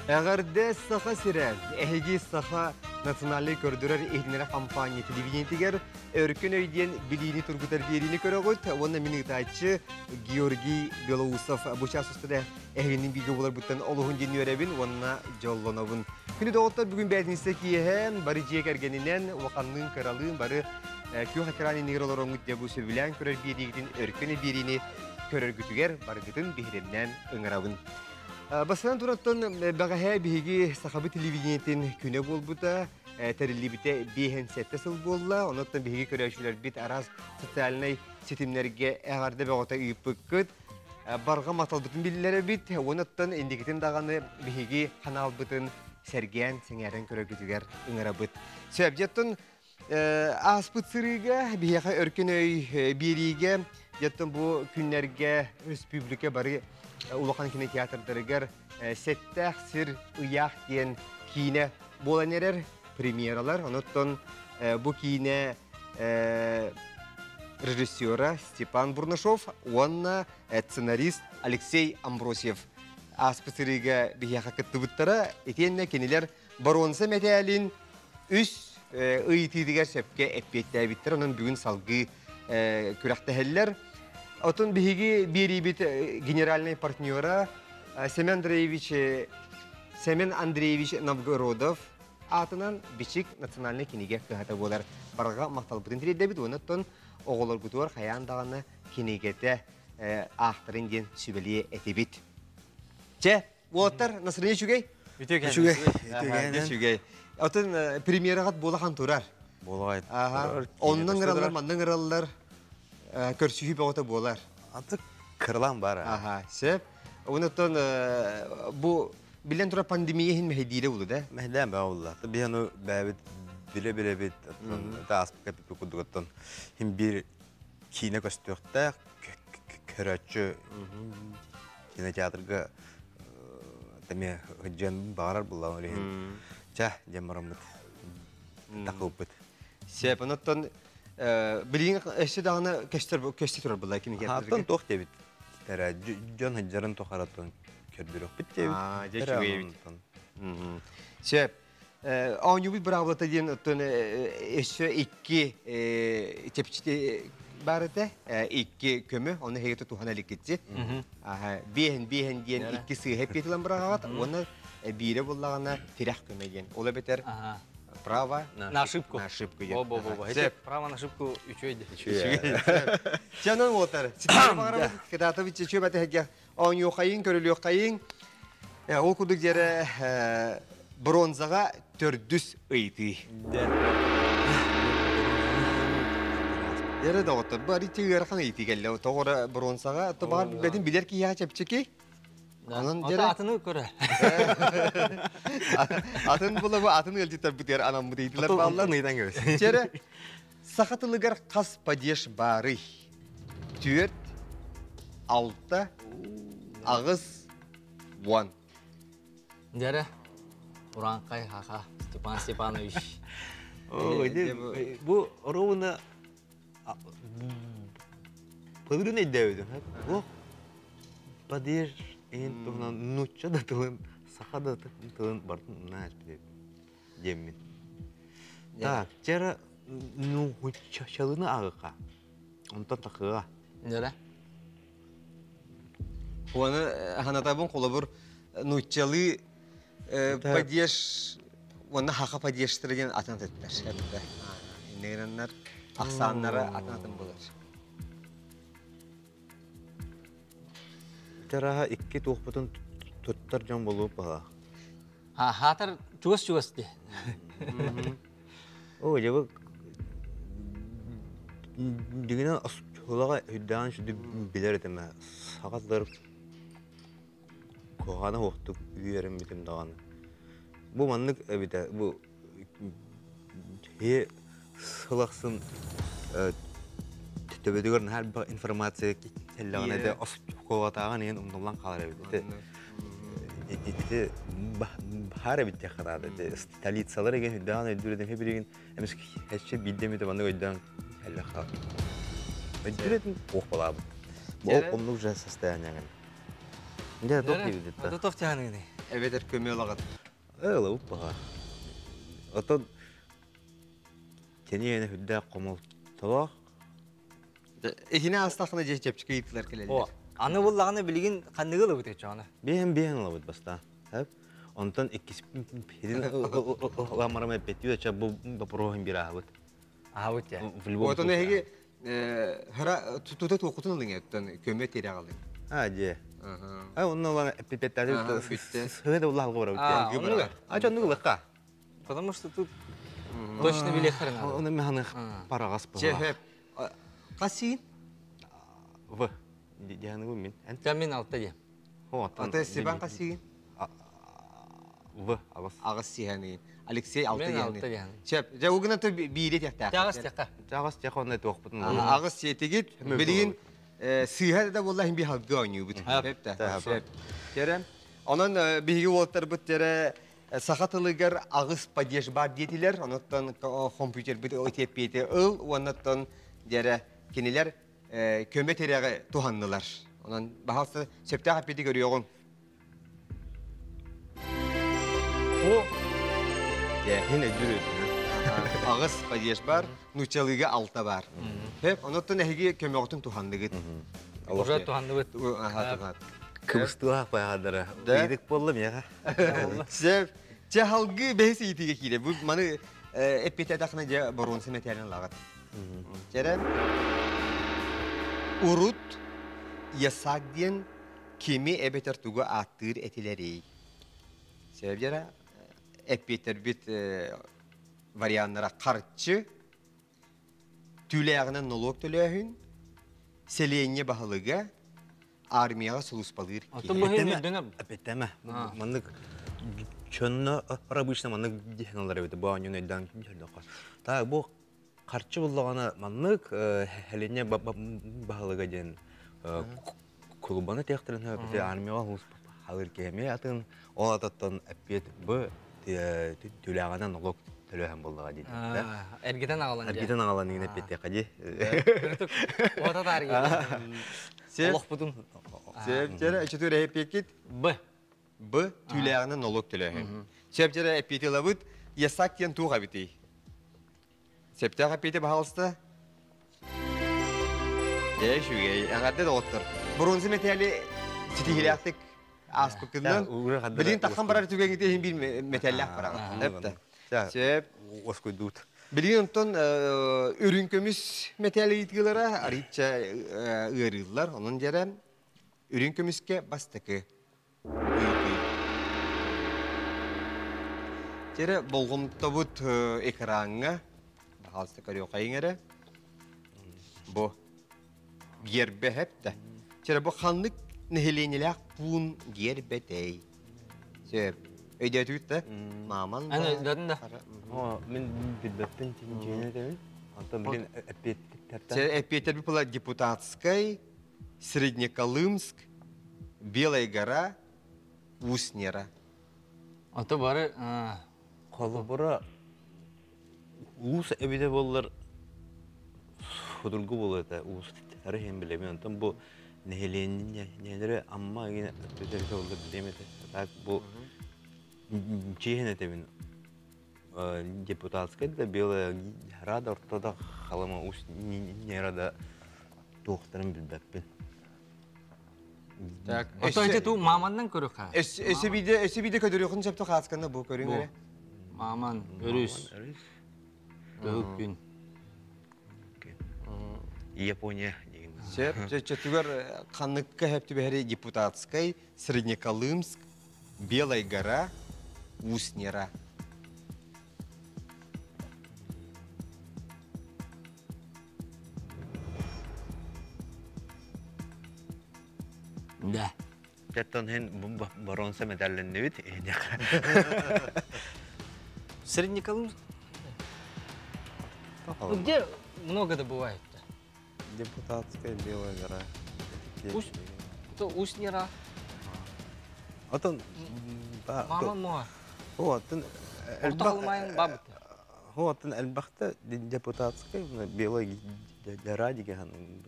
Эҕэрдэ Саха сирэ! Эһиги Саха национальнай көрдөрөр иһитиннэрэр компания телевидениетигэр Өркөн өй диэн билиини тургутар биэриини көрөҕүт уонна мин ыытааччы Георгий Белоусов бу чаас устата эһигини бииргэ буоларбыттан олуһун диэн үөрэбин уонна дьоллонобун. Күнү доҕоттор бүгүн бээтинсэ киэһэ бары дьиэ кэргэнинэн улаханныын кыралыын бары күөх экран иннигэр олороҥҥут дьэ бу сөбүлээн көрөр биэриигитин Өркөн биэриини көрөргүтүгэр барыгытын биһирэмнээн ыҥырабын. Бастатан тураттан бэҕэһээ биһиги сахабыт телевидениетин күнэ буолбута, тэриллибитэ 57 сыл буолла. Онуттан биһиги көрөөччүлэрбит араас социальнай ситимнэргэ эҕэрдэ бөҕөтө ыыппыккыт. Барҕа махталбытын биллэрэбит. Онуттан инникитин даҕаны биһиги ханаалбытын сэргээн, сэҥээрэн көрөргүтүгэр ыҥырабыт. Сөп, дьэттон Ааспыт сырыыга биһиэхэ өркөн өй биэриигэ дьэттэн бу күннэргэ республика бары улахан кинотеатрдарыгар сэттээх сир ыйаах диэн киинэ буолан эрэр премьералар. Онуттан бу киинэ режиссера Степан Бурнашов уонна сценарист Алексей Амбросьев ааспыт сырыыга биһиэхэ кыттыбыттара. Итиэннэ кинилэр Боруонса мэтээлин үс ыйытыытыгар сөпкө эппиэттээбиттэр. Онон бүгүн салгыы күрэхтэһэллэр. Отон биһиги биэриибит генеральный партнера Семен Андреевич Семен Андреевич Новгородов аатынан Бичик национальнай кинигэ кыһата буолар. Барҕа махталбытын тириэрдэбит уонна оттон оҕолоргутугар хайаан даҕаны кинигэтэ аахтарын диэн сүбэлиэ этибит. Чэ, Уолаттар, настроение үчүгэй? Үчүгэй. Үчүгэй. Отон премьераҕат буолахан турар. Буолаҕай. Аха. Оннун ыраллар, маннын ыраллар. Көрсүһүү бөҕөтө буолар. Антык кырылан бар. Аха, сөп. Онуттан бу билэн турар пандемия иһин мэһэйдиирэ булу да? Мэһэйдээн бөҕө булла. Биһи аны бэйэбит биле-билебит ааспыкка пипи курдугуттан хим бир киинэ көстүөхтээх көрөөччү кинотеатрга эмиэ сылдьыан баҕарар буоллаҕым ол иһин чэ диэн бараммыт такылбыт Сөп, онуттан билигин өссө даҕаны көстөр көстө турар буолла кинотеатрга. Аттан туох диэбит эрэ дьон сылдьарын тухараттан көрдөрүөхпүт диэбит. Аа, дьэ үчүгэй эбит. Сөп. Оонньуубут быраабылата диэн оттон өссө икки чэпчэки баар этэ, икки көмө, ону эһиги тутуһан иликкитси. Биэһин биэһин диэн икки сыыһа эппиэт ылан быраҕаҕыт, уонна биирэ буллаҕына тирэх көмө диэн. Ол эбэтэр право на ошибку. На ошибку диэн. Бо бо бо. Право на ошибку үчүгэй дии. Үчүгэй. Чанан уотар. Ситиһэ баҕарабыт, кытаатабыт чечүө бэтэһэгэ оонньуохайын, көрүлүөххайын. Ол курдук дьэрэ бронзаҕа төрдүс ыйытыы. Дьэрэ доҕоттор, бу арыйча ыарахан ыйытыы кэллэ. Тоҕо бронзаҕа, то баҕар билбэтин билэр киһиэхэ чэпчэки. Онон дьэрэ... Атыны көрө. Атын була бу атын ыалдьыттарбытыгар анаммыт ыйытыылар бааллар. Атын ыйтан кэбис. Дьэрэ саха тылыгар хас падеж баарый? Түөрт, алта, аҕыс, уон. Дьэрэ, урааҥхай хаха, Степан Степанович. Бу ровно былырын өйдөөбүтүм. Бу падеж иһин туһунан нуучча да тылын, саха да тылын бартын умнаа диэммин. Так, чера ну чалыны ааҕыха. Онтон тахыа. Нөрэ. Уону ханатабын холобур нууччалыы падеж уонна хаха падежтара диэн атын атыттар. Иннигинаннар ахсааннара атын атын болар. Тараха икки туохпутун туттар дьон болуоп баһа. Хаатар чугас-чугас ди. Оо, дьэ бу дьиҥинэн оскуолаҕа үрдээҕин сүдү билэр этим ээ. Саха тылыгар куһаҕана суохтук үөрэммитим даҕаны. Бу маннык эбитэ, бу киһи сыл ахсын төбөтүгэр наһаа элбэх информация кэллэҕинэ дэ оскуолатааҕын иһин умнуллан хаалар эбит. Ити ити баһаар эбит диэххэ наада. Столицалар эгин үрдэҕин өйдүүр этим билигин эмис хечче биирдэ эмитэ маннык өйдөөн кэллэ хаал. Өйдүүр этим ох балаабыт. Бу оннук же состояние. Дьэ, тох диэбит Это тох тяныны. Эбэтэр көмө ылаҕыт? Ылабыт баҕа. Оттон кини үрдээх хомолтолоох. Ихине астахына же чэпчэки ыйытыылар кэлэллэр. Аны буллаҕына билигин ханныгы ылабыт өчөҕүнэ? Биһэн ылабыт бастаан. Онтон иккис хидин ламарам эппеттүү өчө бу вопроһун бир аһабыт. Аһабыт я. Отон эһиги хара тута туохутун ылыҥ эттен көмө тирэҕалын. А же. А онно лана эппеттәри сыһы уллах барабыт. А чонну лыкка. Потому что тут точно билехер надо. Оны механы парагас бу. Чехеп. Касин? В. Дияны мин. Мен алта дем. Ата Степан касин? В. Агас. Агас сихани. Алексей алта дияны. Чеп, же угна то биире тяхта. Тягас тяха. Тягас тяха онны туохпутун. Агас сетигит билигин сыйха да болла хим би халгы ойнуубут. Хеп. Керем. Онон биһиги уолтар бут тере саха тылыгар агыс падеж бар диетилер, оноттон компьютер бит отеппети ыл, оннотон дере кинилер көмө тереге туханнылар. Онон бахалсы септә хаппети көрүөгүн. О, Хине жүрөт. Агыс падеж бар, нучалыга алта бар. Хеп, оноттон эһиги көмөгүтүн туханныгыт. Уже туханныбыт. Аха, тухан. Кыбыстылах баягадара. Да? Ыйдык боллум яга. Сеп, чахалгы бэс итиге кире. Бу маны эппете тахна же боронсы метелин лагат. Жерем урут ясак диэн кими эбетер тугу аттыыр этилерей. Себеп жара эппетер бит варианнара карчы түлээгинен налог төлөөхүн селение баһылыга армияга сулуспалыыр Ото бу хин өйдөнө. Эпеттеме. Маннык чонно обычно маннык дихналар эбит. Бу анюн өйдөн жолдоко. Та бу карчы буллагана маннык хелене баһылыга ден кулубаны техтерин хөпте армияга хус халыр кеме атын ол ататтан эппет бу түләгәнә налог төлөһән буллага диде. Эргитен агалан. Эргитен агалан деген эппетте кади. Ота тарги. Сеп, Олох бутун. сеп жара өчөтүр эппекит Б. Б түлээгинен налог төлөөхүн. Сеп жара эппети лабыт ясак диэн туга бити. Септэх эппети баһалыста. Э шүгей, агадда доктор. Бронза металли ситихилээхтик ааспыккынан. Билин таххан барар түгэҥите иһин бир металлях бараҕа. Эпте. Сеп. Оскуйдут. Билигин онтон үрүн көмүс металли ыйтыылара арыйча ыарыыллар. Онон дьэрэ үрүн көмүскэ бастакы ыйытыы. Дьэрэ болҕомтобут экраҥҥа баһаалыста көрүөххэйиҥ эрэ. Бу гербэ хэптэ. Дьэрэ бу ханнык нэһилиэнньэлээх пуун гербэтэй. Сөп. Өйдөөтүгүт да? Мааман Аны өйдөөтүн да. О, мен билбэппин тинжине дебин. Антон билин эппеттер. Эппеттер была Депутатскай, Среднеколымск, Белая гора, Усть-Нера. Ото бары Колобура уус эбите боллар худургу болот это уус тарихин билемен. Антон бу нехеленнелери амма гине эппеттер боллар билемете. Так бу чехен этебин депутатская да Белая гора да ортода халама Усть-Нера да туохтарын билбэппин. Так. Ото эти ту мамандан көрүк. Өссө биде көдөрүөхүн сөптө хаасканна бу көрүң эрэ. Маман, өрүс, төгүк күн. Япония деген. Сөп, чөтүгөр ханныкка хэптү бэхэри Депутатскай, Среднеколымск, Белая гора, Усть-Нера. Да. Жаттан хен бронза медалленнебит. Среднеколымск. Ну где много добывают-то? Депутатская Белая гора. Усть, то Усть-Нера. Отон Маман моа. Отон Орто Халымайын бабыты. Отон элбахта депутатская Белая гора деген.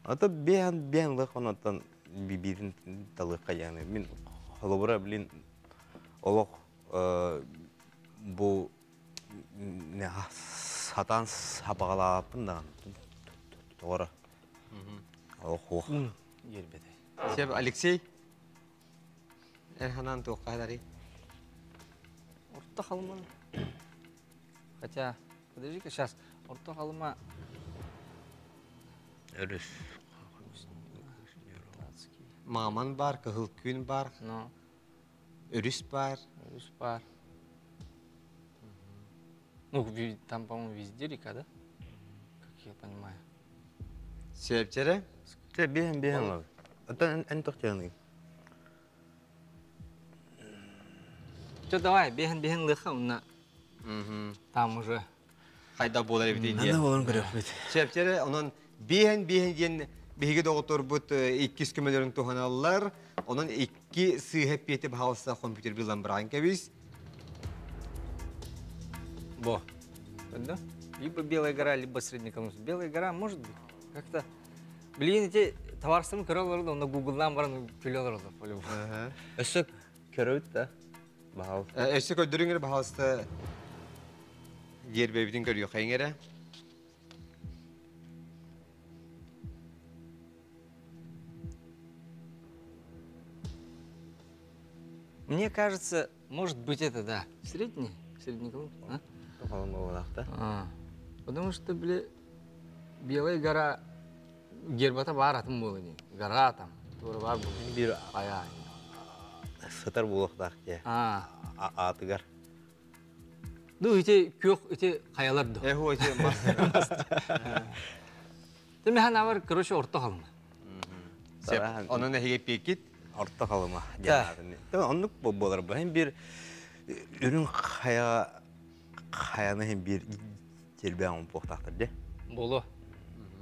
Ото бен бен лых онотон бибирин талык каяны. Мин Холобура, блин, олох бу сатаан сабаҕалаабаппын даҕаны. Тоҕо Олох хуох. Ербете. Сеп, Алексей? Эн ханан туохха хадарый? Орто Халыма. Хотя, подожди-ка, сейчас. Орто Халыма... Өрүс. Маман бар, Кыһыл Күн бар, Но. Өрүс бар. Өрүс бар. Ну, там, по-моему, везде река, да? Как я понимаю. Сөпчере? Те биһэн биһэн лабы. Оттон эн тохтяный. Че, давай, биһэн лыха, уна. Там уже. Хайда буолар эбит Анда диэн. болон көрөкпүт. Сөпчере, онон биһэн биһэн диэн биһиги доҕотторбут иккис көмөлөрүн туһаналлар. Онон икки сыыһа пиэти баһалса компьютер билан быраан кэбис. Бо. Да? Либо Белая гора, либо Среднеколымск. Белая гора может быть. Как-то... Блин, эти товарсым көрөлөр да, онно гуглдан баран күлөлөр да, по-любому. Өссө көрөбүт да. Баһал. Өссө көрдөрүңөр баһалыста дербебитин көрүөхайыңэре. Мне кажется, может быть это, да, средний, Среднеколымск, а? Халыма болақты. А, потому что, бля, Белая гора, гербата бар атын было не, гора там, тура бар был. Бир Ая. сытар булуқтақ те. А, Атыгар. ну эти күөх, эти хаялар да. Эхо, эти мас. Ты механ авар, короче, орто халма. Онон эһиге пиэкит. Орто халыма. Да. Оннук болар бу. Hem bir үрүн хая хаяны hem bir телбән поқтақтыр де. Боло.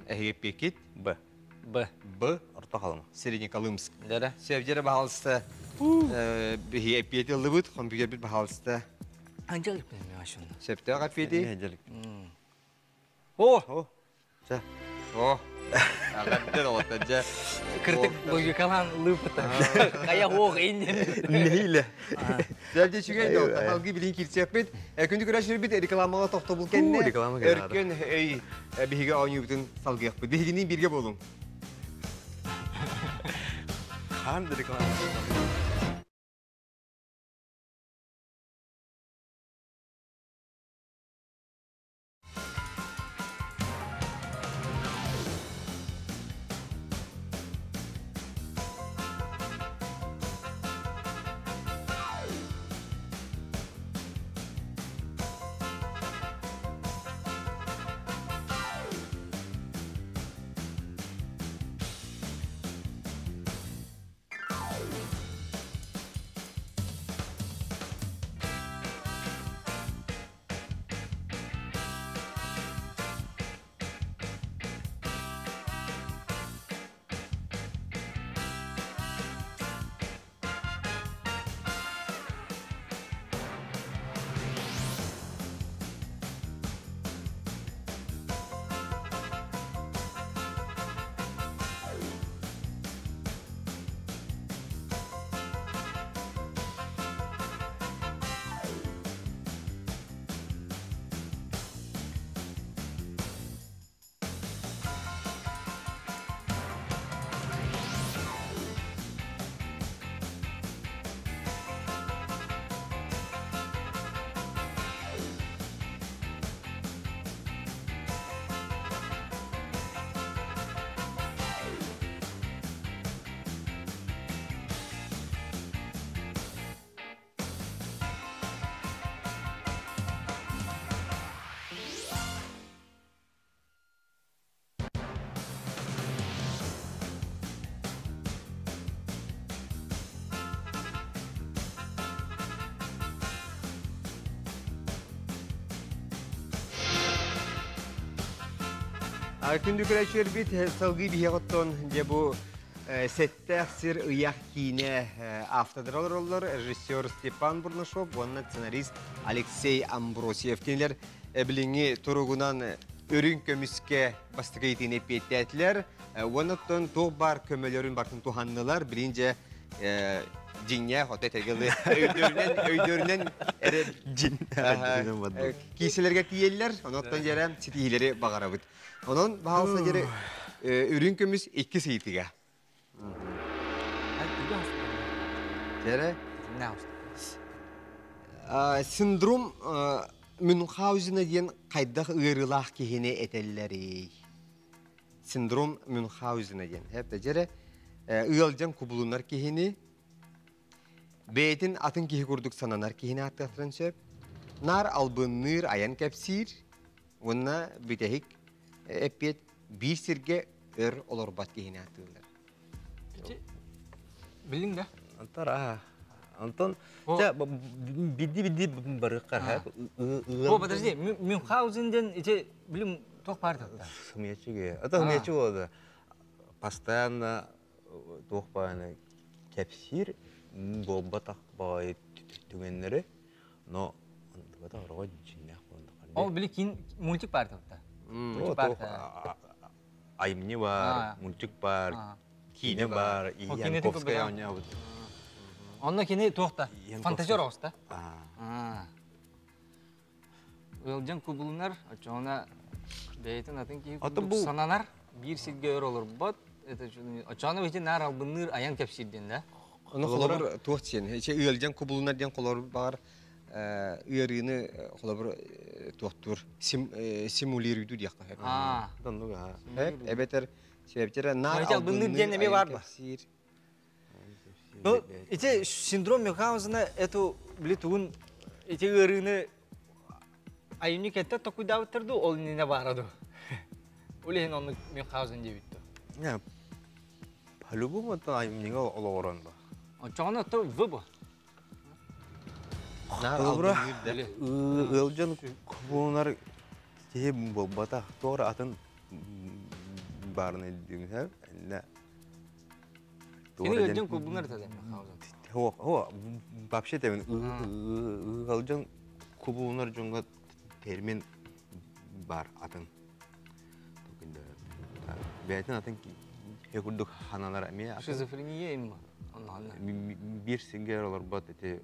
Эһиге пиэкит. Б. Б. Б. Орто халыма. Среднеколымск. Да-да. Сөпчере баһалыста биһиге пиэти ыллыбыт, компьютер бит баһалыста. Анжелик мен ашын. Сөптөөх аппиэти. О, О. Ча. О. Агаттер олоттан жа. кыртык логикалан лыпыта. Кая ох инне. Нейле. Сөпче чүгэй да халгы билин кирсеппит. Күндү көрәшер бит рекламага тохтобул кенне. Реклама кенне. Өркөн өй биһиге ооньуубутун салгыахпыт. Биһигини бирге болуң. Хан реклама. Күндү көрәчер бит салгы биһиэҕоттон дьэ бу сэттээх сир ыйах киинэ автодыралар оллор режиссер Степан Бурнашов уонна сценарист Алексей Амбросьев кинилэр билиҥҥи туругунан өрүн көмүскэ бастакы итиини эппиэттээтилэр уоннаттан туох баар көмөлөрүн бартын туһаннылар билин дьэ Дьиҥнээх ото этэргэ өйдөрүнэн өйдөрүнэн эрэ кииселерге тиийэллэр, онон дьэрэ ситиһиилэри баҕарабыт. Онон баһаалса дьэрэ үрүҥ көмүс иккис ыйытыга. Дьэрэ синдром Мюнхгаузена диэн хайдах ыарыылаах киһини этэллэрий? Синдром Мюнхгаузена диэн. Дьэрэ ыалдьан кубулунар киһини бэйэтин атын киһи курдук сананар киһини ааттыахтарын сөп. Наар албынныыр, айан кэпсиир уонна бүтэһик эппиэт биир сиргэ өр олорбот киһини ааттыыллар. Билиҥ да? Антар аа. Антон, бидди-бидди барыққар. О, подожди, Мюнхгаузен ден ити билим туох баар да? Сымыячыге. Это сымыячы болды. Постоянно туох бааны кэпсиир буолбатах баҕайы түгэннэри, но онтуката ороҕо дьиннээх буолан. Ол били кин мультик баар да? Мультик бар. Айымньы бар, мультик бар, киинэ бар, Янковская оонньообут. Онно кини туох да? Фантазер оҕуста. Ыалдьан кубулунар, оччоҕуна бэйэтин атын киһи курдук сананар, биир сиргэ өр олорбот, оччоҕуна ити наар албынныыр айан кэпсиир диэн да? Ону холобур туох диэн, ыалдьан кубулунар диэн холобур баҕар ыарыыны холобур туохтуур симулируйду диэххэ сөп. Эбэтэр себептер наар албынныыр диэн эмиэ бар ба? Ну, ити синдром Мюнхгаузена эту били тугун ити ыарыыны айымньы кеттер токуйдаабыттар ду ол иннинэ баара ду. Ол иһин оннук Мюнхгаузен диэбит ду. Не, по-любому это айымньыга олоҕорон ба. Оччоҕуна то в бу. Ыалдьан кубулунар киһи буолбатах, туора атын баарына өйдүүм иннэ. Кини ыалдьан кубулунар этэ Мюнхгаузен. Хо, вообще тебин ыалдьан кубулунар дьоҥҥо термин бар атын. Бэйэтин атын киһи курдук хананар эмиэ. Шизофрения им Биир сиргэ олорбот ити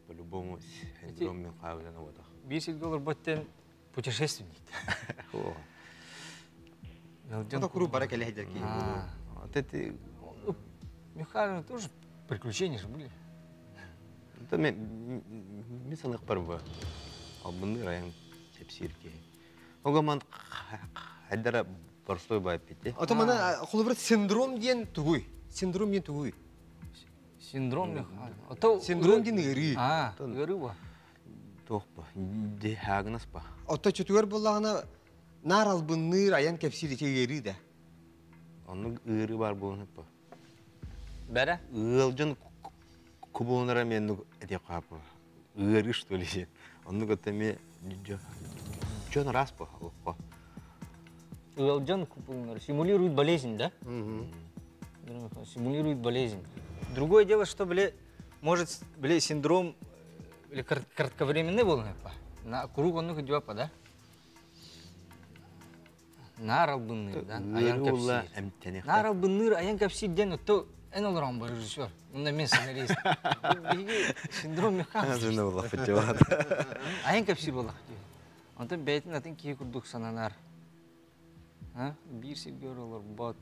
по-любому синдром Мюнхгаузена буотах. Биир сиргэ олорбот диэн путешественник. Это куру бара кэлэ сылдьар киһи. Вот это Мюнхгаузен тоже приключения же были. Это мен санык бар бу. Албынныыр айан кэпсиир киһи. Ого ман хайдара простой баайып бити. Ото мана холобур синдром диэн тугуй? Синдром диэн тугуй? Синдром Мюнхгаузена. Синдром диэн ыарыы. А, ыарыы ба. Туох ба? Диагноз ба. Ото чөтүгэр буоллаҕына наар албынныыр айан кэпсиир ити ыарыы да. Оннук ыарыы бар буолан ба. Бэрэ? Ыалдьан кубулунара мен этиэп хаапы. Ыарыы что ли? Оннук это ме дьон раз по олоххо. Ыалдьан кубулунар симулирует болезнь, да? Симулирует болезнь. Другое дело, что, бля, может, бля, синдром или кратковременный был, на круг он идет, да? Наар албынныыр, да? Аян кэпсиир. Наар албынныыр, аян кэпсиир диэн то эн олорон бар режиссер. Онно мен сценарист. Биһиги синдром Мюнхгаузена. Аян кэпсиир буоллах дии. Онтон бэйэтин атын киһи курдук сананар. Биир сиргэ олорбот.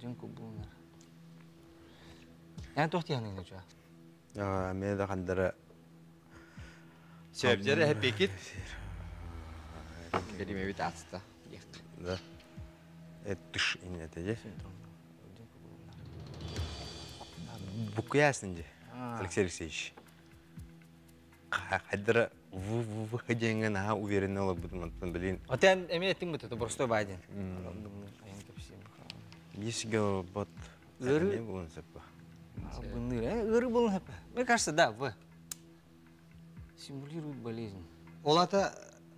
Дьон кубулунар. Эн туох диэхиҥ чуа? Мен да хандара Сөбдері хэппекит. Беримебит атста. Да. Тыш инете же. Букуясын же, Алексей Алексеевич. Хайдара в деңге наха уверенный олорбутум онтон билин. Отен эме этиң бут, это простой байден. Бисге бот. Ыарыы. Болун сеппа. Ыарыы болун сеппа. Мне кажется, да, в. Симулирует болезнь. Олата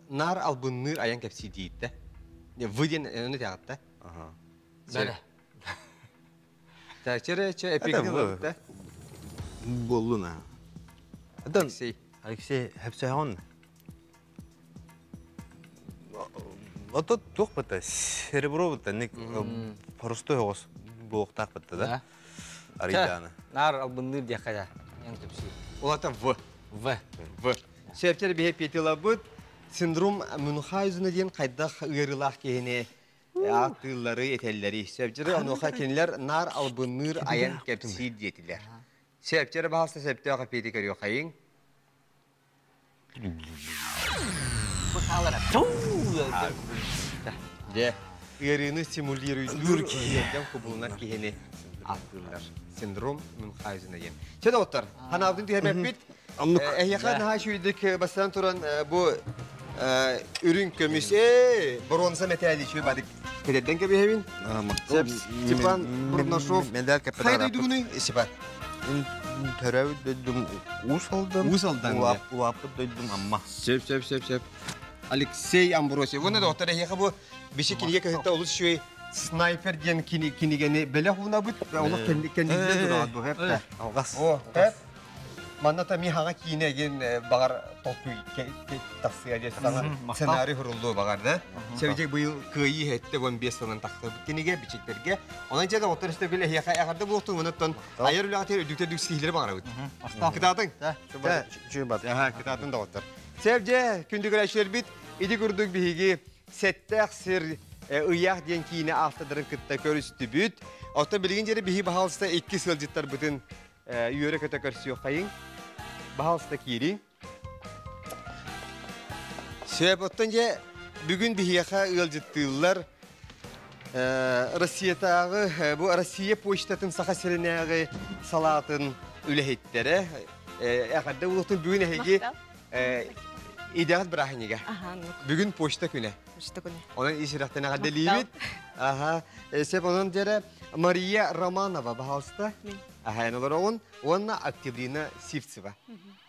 нар албынныыр аян кэпсии диитте. В диэн оны тяҕатта. Ага. Да. Так, чере че эпикни Это Боллуна. Адан Алексей. Алексей хепсехон. Ото туох бата серебро бата ник простой оҕус буолуохтаах бата да. Арыйдааны. Наар албынныыр диэххэ да. Эн кэпсиир. Улата В. В. В. Сөптөр биһи петилабыт синдром Мюнхгаузена диэн хайдах ыарыылаах киһини ааттыыллары этэллэри. Сөптөрү онуоха кинилэр наар албынныыр айан кэпсиир диэтилэр. Сөптөрү баһалса сөптөөх эпиэти көрүөхайыҥ. Бу хаалара. Дьэ, ыарыыны симулируйдуур киһиэрдэн кубулунар киһини ааттыыллар. Синдром Мюнхгаузена диэн. Чэ доҕоттор, ханаабытын түһэрбэппит. Эһиэхэ наһаа үчүгэйдик бастаан туран бу үрүҥ көмүс боруонса мэтээли үчүгэй бадык кэтэрдэн кэбиһэбин. Степан Бурнашов. Хайа дойдугунуй, Степан? Төрөөбүт дойдум Уус Алдан. Уус Алдан. Улааппыт дойдум Амма. Сөп, сөп, сөп, сөп. Алексей Амбросьев. Уонна доҕоттор эһиэхэ бу биши кинигэ көһүттэ олус үчүгэй снайпер диэн кинигэни бэлэх уунабыт. Олох кэннигинэн тураҕыт бу хэп. Алгас. О, хэп. Манна та михаҕа киинэ диэн баҕар толкуй тахсыа диэн саҥа сценарий хуруллуо баҕар да. Сэбиджек быйыл кыайыы хэттэ 15 сылын тахсыбыт кинигэ бичиктерге. Онон дьэ доҕоттор истэбил эһиэхэ эҕэрдэ буолтун онуттан айар үлэҕитигэр үрдүктэр дүксиһилэри баҕарабыт. Кытаатыҥ. Кытаатын доҕоттор. Севже күндү көрөөччүлэрбит ити курдук биһиги сэттээх сир ыйаах диэн киинэ автордарын кытта көрүстүбүт. Оттон билигин дьэри биһи баһаалыста икки сылдьыттарбытын үөрэ-көтө көрсүөххэйиҥ. Баһаалыста киириҥ. Сөп, оттон дьэ бүгүн биһиэхэ ыалдьыттыыллар Россиятааҕы бу Россия почтатын Саха сиринээҕи салаатын үлэһиттэрэ эҕэрдэ буолуохтун бүгүн эһиги идэҕит бырааһынньыга. Бүгүн почта күнэ. Почта күнэ. Онон ис сүрэхтэн эҕэрдэлиибит. Аха. Сөп онон дьэрэ Мария Романова, баһаалыста. Аха, эн олороҕун. Уонна Октябрина Сивцева.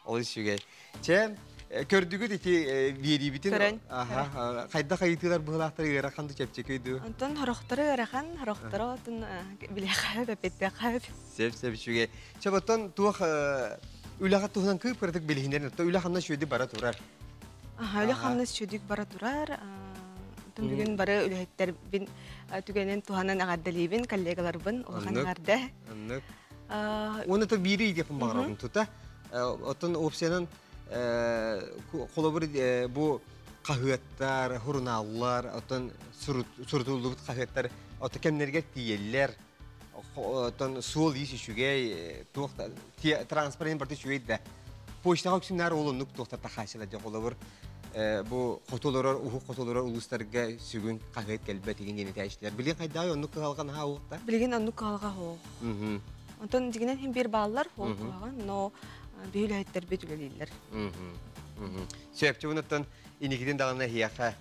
Ол үчүгэй. Чэ, көрдүгүт ити биэриибитин. Көрөн. Аха, хайдах ыйытыылар быһылаахтар ыарахан ду чэпчэки ду? Онтон хорохторо ыарахан, хорохторо отун билиэхэ эппиэттиэхэ. Сөп, сөп үчүгэй. Чэ, оттон туох үлэҕэ туһунан кыып-кыратык билиһиннэрин, оттон үлэ хамнас үчүгэйдик бара турар. Аха, үлэ хамнас үчүгэйдик бара турар. Оттон бүгүн бары үлэһиттэрбин түгэнин туһанан эҕэрдэлиибин, коллегаларбын улахан эҕэрдэ. Оннук. Уонна то биири идиэхпин баҕарабын тута. Оттон опциянан холобур бу хаһыаттар, сурунааллар, оттон сурутуллубут хаһыаттар ото кэмнэригэр тиийэллэр. Оттон суол-иис үчүгэй, туох транспорт барыта үчүгэй да. Почтаҕа үксүннэр ол оннук туохтар тахааччылар дьэ холобур бу хоту олорор, уһук хоту олорор улуустарга сүгүн хаһыат кэлбэт игин диэн этээччилэр. Билигин хайдааҕы оннук кыһалҕа наһаа уохта? Билигин оннук кыһалҕа суох. Онтон дьигинэн иһин биир бааллар, ол куһаҕан, но биһи үлэһиттэрбит үлэлииллэр. Сөпчү bunуттан иникитин даҕаны эһиэхэ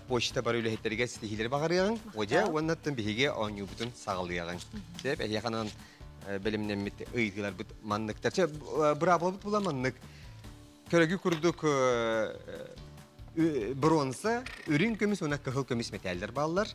почта бары үлэһиттэригэр ситиһиилэри баҕарыаҕыҥ. Одьа уоннаттан биһиги оонньуубутун саҕалыаҕыҥ. Сөп, эһиэхэ анан бэлэмнэммит ыйытыыларбыт манныктар. Чэ, быраабылабыт була маннык. Көрөгү курдук бронза, үрүҥ көмүс уонна кыһыл көмүс мэтээллэр бааллар.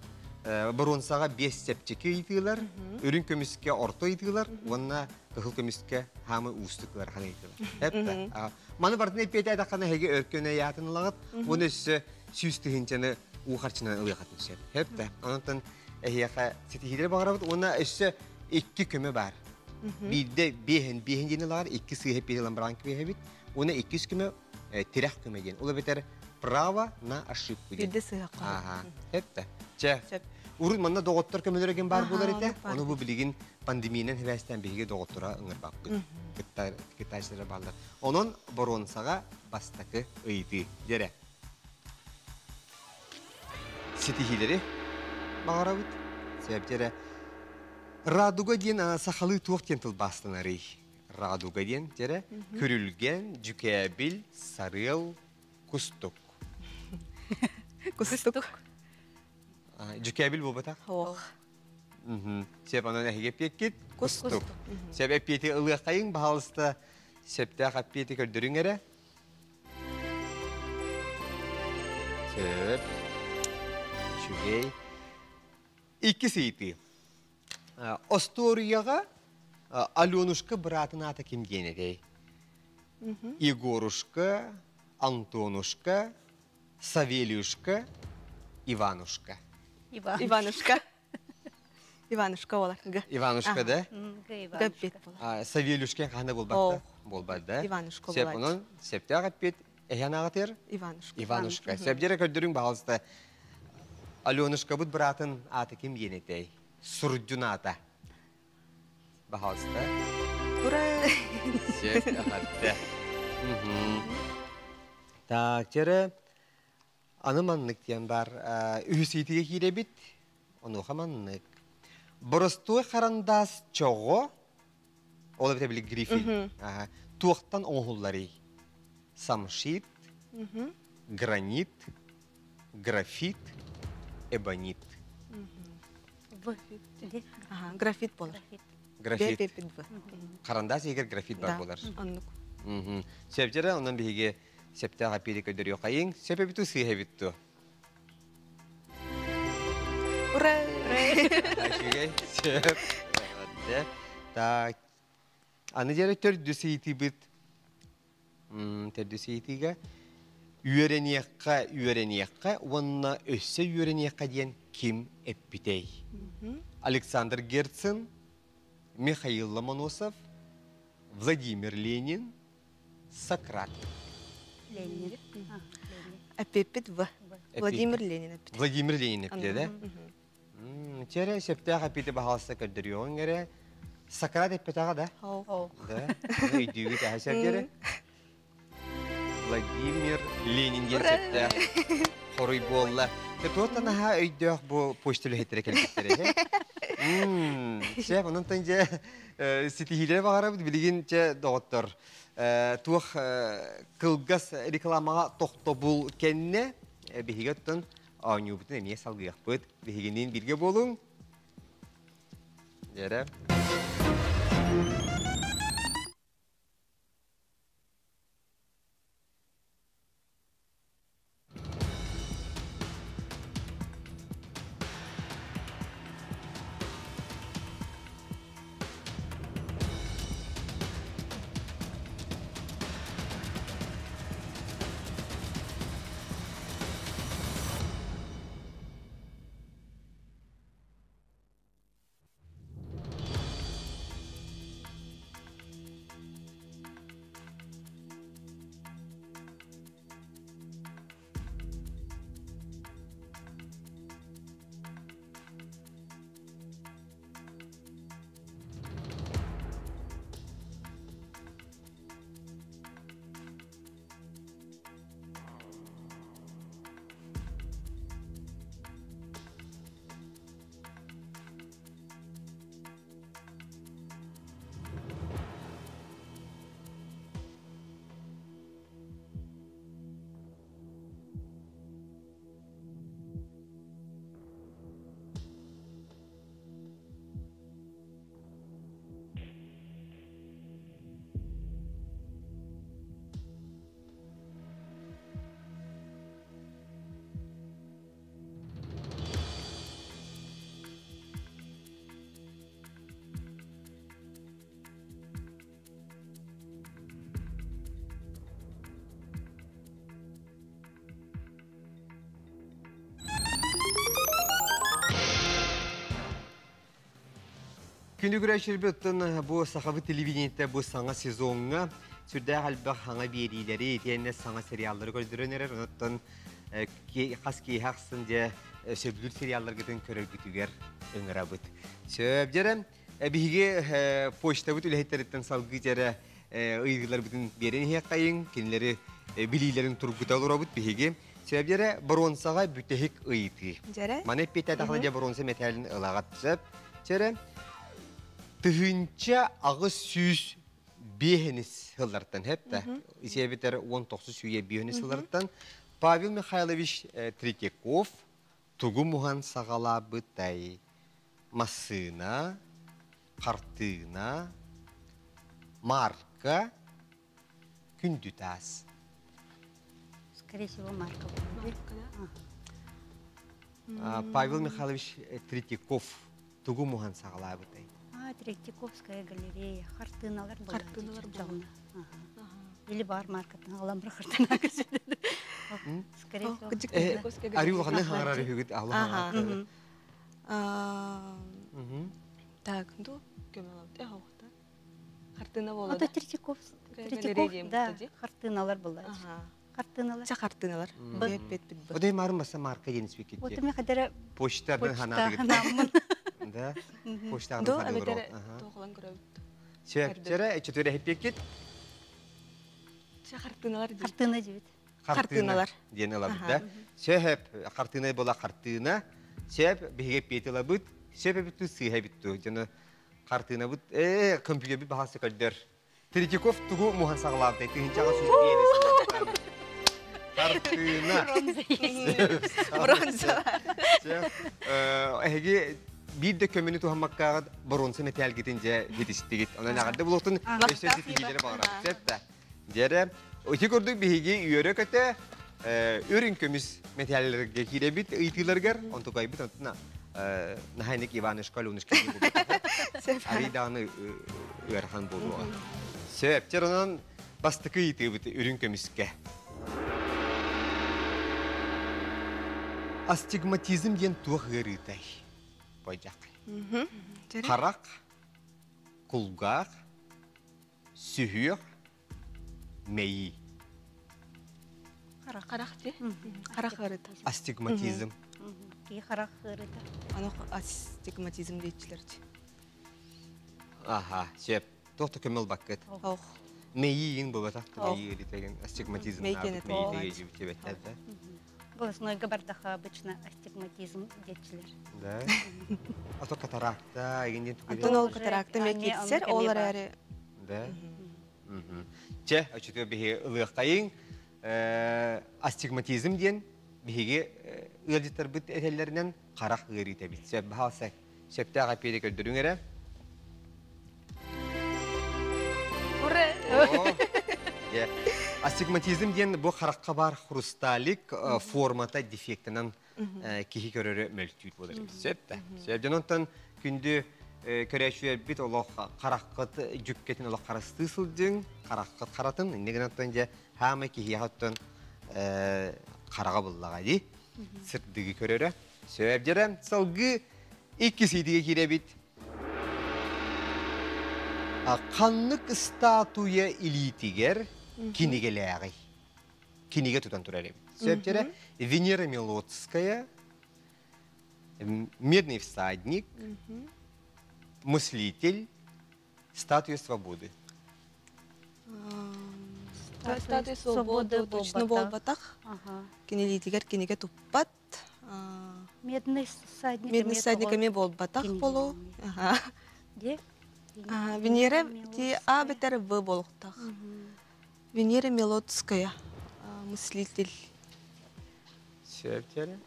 Бронзаҕа биэс чэпчэки ыйытыылар, үрүҥ көмүскэ орто ыйытыылар уонна кыһыл көмүскэ хаамы уустук ыарахан ыйытыылар. Эптэ. Маны барытын эппиэтээтэххинэ эһиги өркөн ыйаатын ылаҕыт, уонна өссө 100 тыһыынчаны уу харчынан ылыахатын сөп. Эптэ. Онтон эһиэхэ ситиһиилэри баҕарабыт уонна өссө икки көмө баар. Биирдэ биэһин биэһин диэн ылаҕар, икки сыыһа эппиэт ылан баран кэбиһэбит. Уонна иккис көмө тирэх көмө диэн. Ол эбэтэр право на ошибку диэн. Биирдэ сыһахха. Ага. Эптэ. Чэ. Урут манна доҕоттор көмөлөрө ким баар буолар этэ. Ону бу билигин пандемиянан сибээстээн биһиги доҕоттора ыҥырбаппыт. Кыттааччылар бааллар. Онон боруонсаҕа бастакы ыйытыы. Дьэрэ. Ситиһиилэри баҕарабыт. Сөп Радуга диэн сахалыы туох диэн тылбаастанарый? Радуга диэн дьэрэ күрүлгэн, дьүкээбил, сарыал, кустук. Кустук. Дьүкээбил буолбатах? Ох. Сөп онон эһиги эппиэккит кустук. Сөп эппиэти ылыаххайыҥ, баһаалыста сөптөөх эппиэти көрдөрүҥ эрэ. Сөп. Үчүгэй. Иккис ыйытыы. Остуоруйаҕа Аленушка быраатын аата ким диэн этэй? Егорушка, Антонушка, Савелюшка, Иванушка. Иванушка. Иванушка болар. Г. Иванушка да? Г эппиэт болар. Савелюшка ханна болбатта? Болбат да. Иванушка Сеп болар. онон септәк эппиэт эһэн ағытыр? Иванушка. Иванушка. Сепдере көрдөрүң бағалыста. Аленушка бұд братын аты ким енетей? Сурдюн ата. Бағалыста. Ура! Сеп ағатты. Так, тере аны маннык диэн бар. Үһүсүйтиге кииребит. Онуха маннык. Боростуой харандаас чоҕо, ол эбитэ били грифель. Туохтан оҥоһулларый? Самшит, гранит, графит, эбонит. В. Ага, графит болар. Графит. Б, П, В. Харандаас егер графит бар Да, болар. оннук. Сөпжері онан биһиги септәҕэ пири көдөрүө хайың, сөпөбүтү сыыһэбитту. Ура! Үчүгэй, сөп. Так. Аны дьэрэ төрдүс ыйытыыбыт. Төрдүс ыйытыыга үөрэниэххэ, үөрэниэххэ уонна өссө үөрэниэххэ диэн ким эппитэй? Александр Герцен, Михаил Ломоносов, Владимир Ленин, Сократ. Ленин. Эппиэппит В. Владимир Ленин эппит. Владимир Ленин эппитэ, да? Чэрэ сөптөөх эппити баһалыста көрдөрүөҕүҥ эрэ. Сократ эппэтэҕэ да? Хоо. Да. Өйдүүгүт эһэ сөп Владимир Ленин диэн сөптөөх хоруй буолла. Туоттан аһа өйдөөх бу почта үлэһиттэрэ кэлбиттэрэ. Шеф, онон тан дьэ ситиһиилэри баҕарабыт билигин чэ доҕоттор. Туох кылгас рекламаҕа тохтобул кэннэ биһиги оттон оонньуубутун эмиэ салгыахпыт. Биһигиниин бииргэ буолуҥ. Дьэрэ. Күнү көрәчірбі бу сахабы телевидениетте бу саҥа сезоҥҥа сүрдээх элбэх хаҥа биэриилэри итиэннэ саҥа сериаллары көрдөрөн эрэр. Онуттан хас киэһэ ахсын дьэ сөбүлүүр сериалларгытын көрөргүтүгэр ыҥырабыт. Сөп дьэрэ биһиги почтабыт үлэһиттэриттэн салгыы дьэрэ ыйыыларбытын биэрэн иһиэххэйиҥ, кинилэри билиилэрин тургута олоробут биһиги. Сөп дьэрэ боруонсаҕа бүтэһик ыйытыы. Дьэрэ. Маны эппиэтэ дьэ боруонса мэтээлин ылаҕат. Сөп. Дьэрэ 1805 сыллартан хепте. Исебитер 19 сүйе биһенис сыллартан Павел Михайлович Третьяков тугу мухан саҕалаабытай? Массыына, хартыына, марка, күндү таас. Скорее всего, марка. Марка, да? Павел Михайлович Третьяков тугу мухан саҕалаабытай? А, Третьяковская галерея. Хартыналар была. Хартыналар была. Или бар маркатын аламбыр хартына көсөдө. Скорее всего. Кыдьык Третьяковская Ари галерея. улаханы хаҥарар үһүгүт Ага. алла. Так, ду көмөлөбүт. Э, хоохта. Хартыына буолла Ото да? Третьяков, Галерея Третьяков, диэн да, бутта ди. хартыыналар булла. Аха. Хартыыналар. Ча хартыыналар. Бэт бэт бит бу. Одай марын баса марка диэн Вот спикетти. эми хадара Почтадан почта ханадыгыт. ханаммын. Да. Почтадан Ду ханадыгыт. эбэтэр туохулан көрөбүт. Сөп, чара чөтөрө хеппеккит. Ча хартыыналар диэн. Хартыына дебит. Хартыына Хартыыналар. диэн ылабыт да. Сөп хартыына була хартыына. Сөп биһиге пиэтилабыт. Сөп эбитту сыыһа эбитту. Жана хартыына бут э компьютер бит бахасы көрдөр. Третьяков тугу мухан саҕалаабытай тыһынчаҕа сүүс биэс Хартыына. Бронза. Эһиги биир да көмөнү туһаммаккааҕыт боруонса мэтээлгитин дьэ хитистигит. Онон эҕэрдэ булуохтун өссө ситиһиилэри баҕарабыт. Сөп да. Дьэрэ, ити курдук биһиги үөрэ-көтө үрүҥ көмүс мэтээллэргэ киирэбит ыйытыыларыгар, онтукайбыт онтуна Нахайник Иванушка Аленушка арый даҕаны ыарахан буолуоҕа. Сөп, чэр онон бастакы ыйытыыбыт үрүҥ көмүскэ. Астигматизм диэн туох ыарыытай? Бойдьах. Харах, кулгаах, сүһүөх, мэйии. Харах ти? Харах ыарыта. Астигматизм. Ки харах ыарыта. Аны астигматизм диэччилэр. Аха, сөп. Туох да көмөл баккыт. Ох. Мэйиин буолбатах мэйии ыарыта астигматизм Мэйиин мэйии дьибит да. Голоснойга бардаха обычно астигматизм диэччилэр. Да. А то катаракта, эгинден Антон ол катаракта ме киирсэр, ол эрээри Да. Чэ, очутуга биһи ылыаххайыҥ. Астигматизм диэн биһиги ыалдьыттарбыт этэллэринэн харах ыарыыта эбит. Сөп баһаалса сөптөөх эпиэри көрдөрүҥ эрэ. Ура! Астигматизм диэн бу харахха баар хрусталик формата дефектынан киһи көрөрө мөлтүүр буолар эбит. Сөп да. Сөп. Дьон онтон күндү көрөөччүлэрбит олох хараххыт дьүккэтин олох харастыы сылдьыҥ, хараххыт харатын, инне гынан оттон дьэ хаамай киһиэхэ оттон хараҕа буллаҕа дии. Сырдыгы көрөрө. Сөп дьэрэ салгыы иккис ыйдыга киирэбит. Ханнык статуя илиитигэр кинигэлээҕий? Кинигэ тутан турар эбит. Сөп дьэрэ Венера Милоцкая, Медный всадник, Мыслитель, Статуя свободы. Статуя свободы точно буолбатах. Кинилиитигэр кинигэ туппат. Медный всадник. Медный всадник эмиэ буолбатах болу. Венера ти А бетер В болуктах. Венера Мелодская. Мыслитель. Сөптері?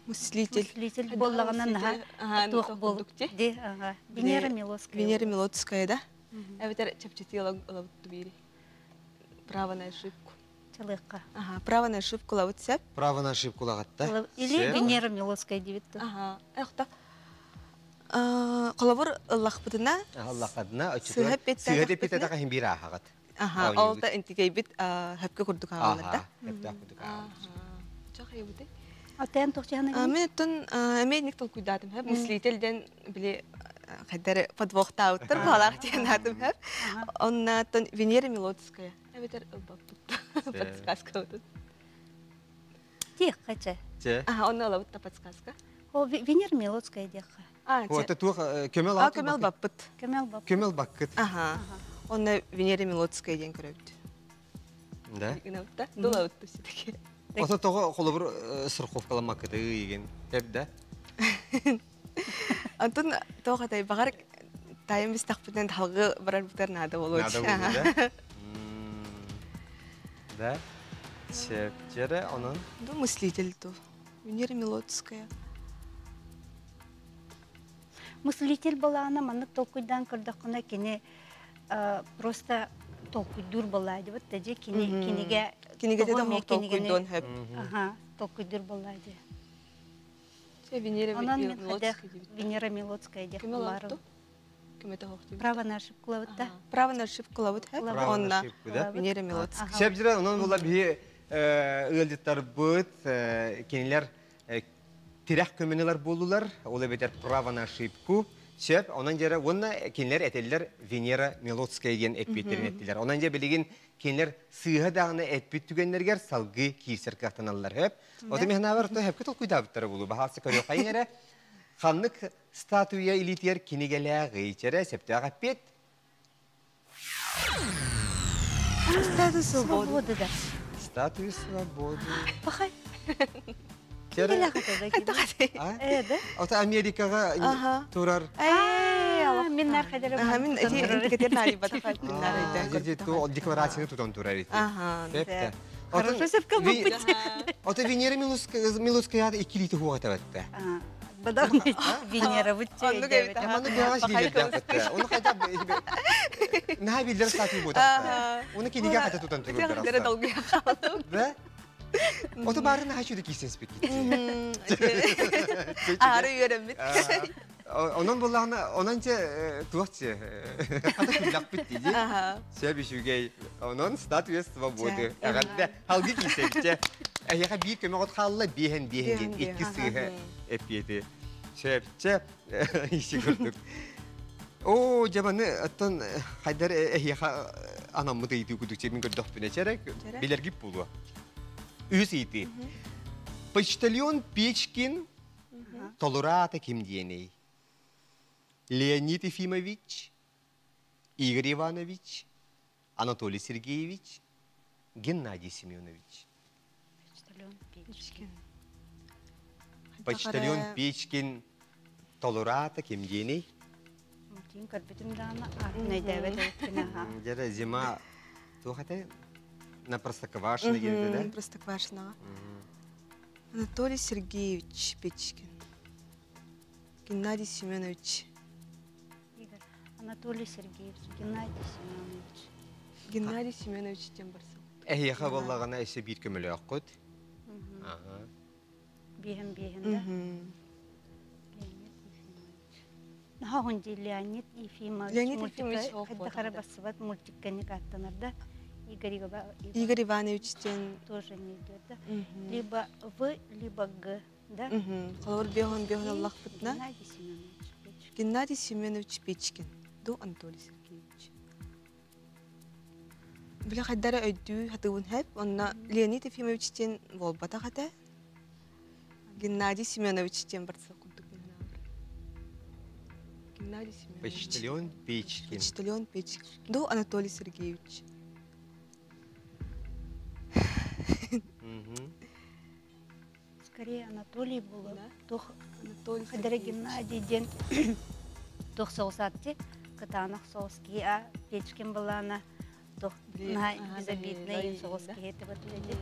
Мыслитель. Мыслитель боллаҕына наһаа туох буол ди ага Венера Милоцкая. Венера Милоцкая да? Эбэтэр чэпчэтии ылабыт бири. Право на ошибку. Чалыакка. Ага, право на ошибку лабыт сеп. Право на ошибку лагатта. Или Венера Милоцкая дибит. Ага, эхта. Холобур ыллахпытына. Ыллахпытына сыһа петтэ хин бир ахагат. Аха, ол та интигейбит хөпкө курдук агалар да. Хөптөөх курдук агалар. Чох ебуты. Атен тохчаны. Мен оттон эме ник толкуйдатым хөп. Мыслителден били хайдар подвохтауттар балах диэн атым хөп. Оннаттан Венера Милоцкая. Эбетер ылбаппыт. Подсказка отут. Тих кача. Ага, онна ылабыт та подсказка. О, Венера Милоцкая диэхха. А, Вот туох көмөл А, көмөл баппыт. Көмөл баппыт. Көмөл баккыт. Ага. Онна Венера Милоцкая диэн көрөбүт. Да. Гынабыт Дулабыт все-таки. Ото тоҕо холобур страховкаламаккыты ыйыгын тэп да? Антон тоҕо атай багар тайым бистахпытын талгы барар бутар наада болуо. Наада болуо да? Да. Септере онон. Ну, мыслитель ту. Венера Милоцкая. Мыслитель балаана маннык толкуйдаан көрдөххүнэ кини просто толкуйдуур балаа дибит да кини кинигэ кинигете да толкуйдуон хөп. Аха, толкуйдуур балаа ди. Венера Онон мен хадах Венера Милоцкая диэх Көмөл булаарым. Көмөтө хохту. Право на ошибку лабытта. Право на ошибку лабыт хөп. Право на Онна ошибку, да? Венера Милоцкая. Сөп онон була биһи ыалдьыттарбыт кинилер тирэх көмөнү ылар буоллулар, ол эбэтэр право на ошибку. Сөп, онон дьэрэ уонна кинилэр этэллэр Венера Милоцкая диэн эппиэттэрин эттилэр. Онон дьэ билигин кинилэр сыыһа даҕаны эппит түгэннэригэр салгыы киирсэр кыахтаналлар. Хөп. Ото механабар то хөпкө толкуйдаабыттара булу. Баһаалса көрүөххэйин эрэ. Ханнык статуя илиитигэр кинигэлээҕий? Чэрэ сөптөөх эппиэт. Статуя свободы. Свободы да. Статуя свободы. Пахай. Чэрэ. Э, да? Ото Америкаҕа турар. Мин нар хадара. Мин этикетер наалибата Декларацияны тутан турар ити. Ага. Хорошо сепка буппут. Ото Венера Милуская иккилити хуга табатта. Бадан Венера бутча. Маны быһаҕас дииллэрдээх Оны хайда наһаа биллэр статуя буотахта. Оны кинигэ хата тутан турар. Да? Ото баарын наһаа чүдэ киисен спеккит. Аары үөрэммит. Онон буллаҕына, онон че туох че хата күллэхпит дии. Сөп үчүгэй. Онон статуя свободы. Эҕэрдэ халгы киисэбитчэ. Эһиэхэ биир көмөҕөт хаалла биэһэн биэһэн диэн икки сыыһа эппиэти. Сөпчэ иши курдук. Оо, дьабаны оттон хайдар эһиэхэ анаммыт ыйытыы курдук мин көрдөхпүнэ чэрэ билэргит буолуо. Үс ыйытыы. Почтальон Печкин толураата ким диэний? Леонид Ефимович, Игорь Иванович, Анатолий Сергеевич, Геннадий Семенович. Почтальон Печкин. Почтальон Печкин толураата ким диэний? Мутин көрбүтүм даҕаны аатын өйдөөбөт эбиппин аха. Дьэ зима туох этэ? На Простоквашино диэн да? Простоквашиноҕа. Анатолий Сергеевич Печкин. Геннадий Семенович. Игорь. Анатолий Сергеевич, Геннадий Семенович. Геннадий Семенович диэн барсам. Эһиэхэ буоллаҕына өссө биир көмөлөөххүт. Биэһэн биэһэн да. Леонид Ефимович. Наһаа дии Леонид Ефимович. Леонид Ефимович Хайдахара бассыбат мультикканик аттанар да. Игорь Игорь Иванович диэн тоже не идет, да? Либо В, либо Г, да? Холобур биэһон биэһон аллахпытына. Геннадий Семенович Печкин. Геннадий Семенович Печкин. Ду Анатолий Сергеевич. Бile хайдара өйдүү хатыбын хэп, онна Леонид Ефимович диэн буолбатах этэ. Геннадий Семенович диэн барса курдук Геннадий Семенович. Почтальон Печкин. Почтальон Печкин. Ду Анатолий Сергеевич. Скорее Анатолий было. Тух Анатолий Хадара Геннадий диэн тух соусатти кытаанах соус киһи а Печкин былаана тух на безобидный соус киһи тебатыледи.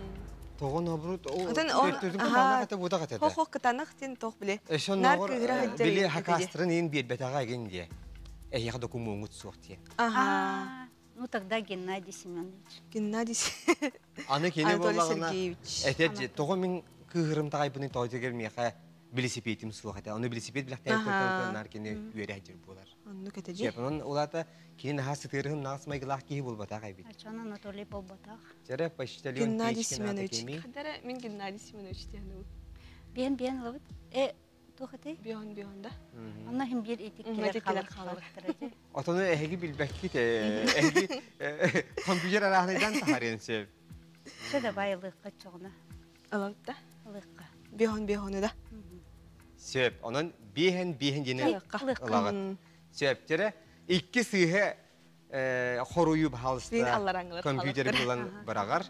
Тоҕо наоборот, Отон ол төрдүн кытаанах этэ буутах этэ. Хох хох кытаанах диэн тох биле. Өссө Нар ноҕор кыыһыра сылдьар били эбит. хакаастарын иин биэрбэтэҕэ эгин диэ. Эһиэхэ докумуоҥҥут суох диэ. Ага. Ну тогда Геннадий Семенович. Геннадий Аны кини Анатолий буоллаҕына Сергеевич. этэр дьэ тоҕо мин кыыһырым таҕайбыный тоҕо миэхэ билисипиэтим суох этэ. Ону билисипиэт билэхтээбит наар кини үөрэ дьир буолар. Оннук этэ дии. Онон улаата кини наһаа сытыырыһым наас майгылаах киһи буолбатах эбит. Ачан Анатолий буолбатах. Дьэрэ почтальон Геннадий Печкин аата Семенович. кимий? Хадара мин Геннадий Семенович диэн Биэн биэн лабыт. Э туох этэй? Бион бион да. Онно хим биир итик Итик келер келер халар халаттара дии. Отону эһиги билбэккит эһиги компьютер арааһынайдан таһарыан сөп. Чэ давай ылыахха чоҕуна. Алабыт да. Ылыахха. Бион биону да. Сөп. Онон биэһэн биэһэн диэни Ылыахха. ылаҕыт. Сөп. Дьэрэ икки сыыһа хоруйу Бин баһаалыста аллараңылар компьютер булан быраҕар.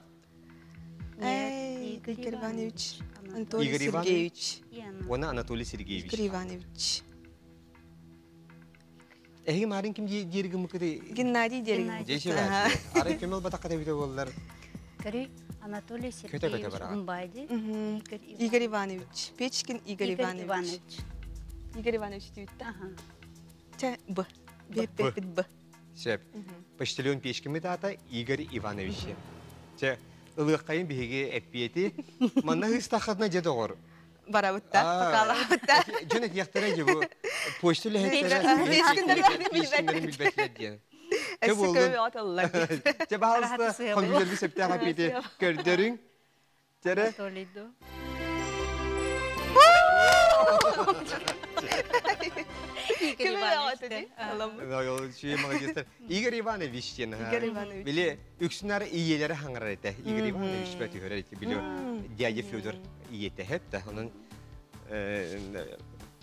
Эй, Игорь Иванович, Анатолий Игорь Сергеевич. Уонна Анатолий Сергеевич. Игорь Иванович. Эһиги марын ким диир гымыкыты? Геннадий Геннадий. Дерин. Дьэши баар. Арай көмөл батаққа тэбитэ буоллар. Көрүй Анатолий Көтө-көтө Сергеевич бараҕын. Умбайди. Игорь Иванович. Печкин Игорь Игорь Иванович. Иванович. Игорь Иванович диэбит да. Ага. Чэ, Б. Б, Б, Б, Б. Сөп. Почтальон Печкин аата Игорь Иванович. Чэ, ылыаххайын биһиги эппиэти. Манна хыстаххатына дьэ доҕор. Барабыт да, покалабыт да. Дьон этиэхтэрэ дьэ бу почта үлэһиттэрэ Печкиннэрин Печкиннэрин билбэтилэр диэн. Чэ Өссө буоллун. көмө оталлар. Чэ баһаалыста компьютерги сөптөөх эппиэти көрдөрүҥ. Чэрэ. Анатолий ду. Игорь Иванович диэн. Игорь Иванович. Били үксүнэр ийелери хаҥарар этэ. Игорь Иванович бөт үһөрөр ити били дядя Федор ийэтэ хеп да. Онон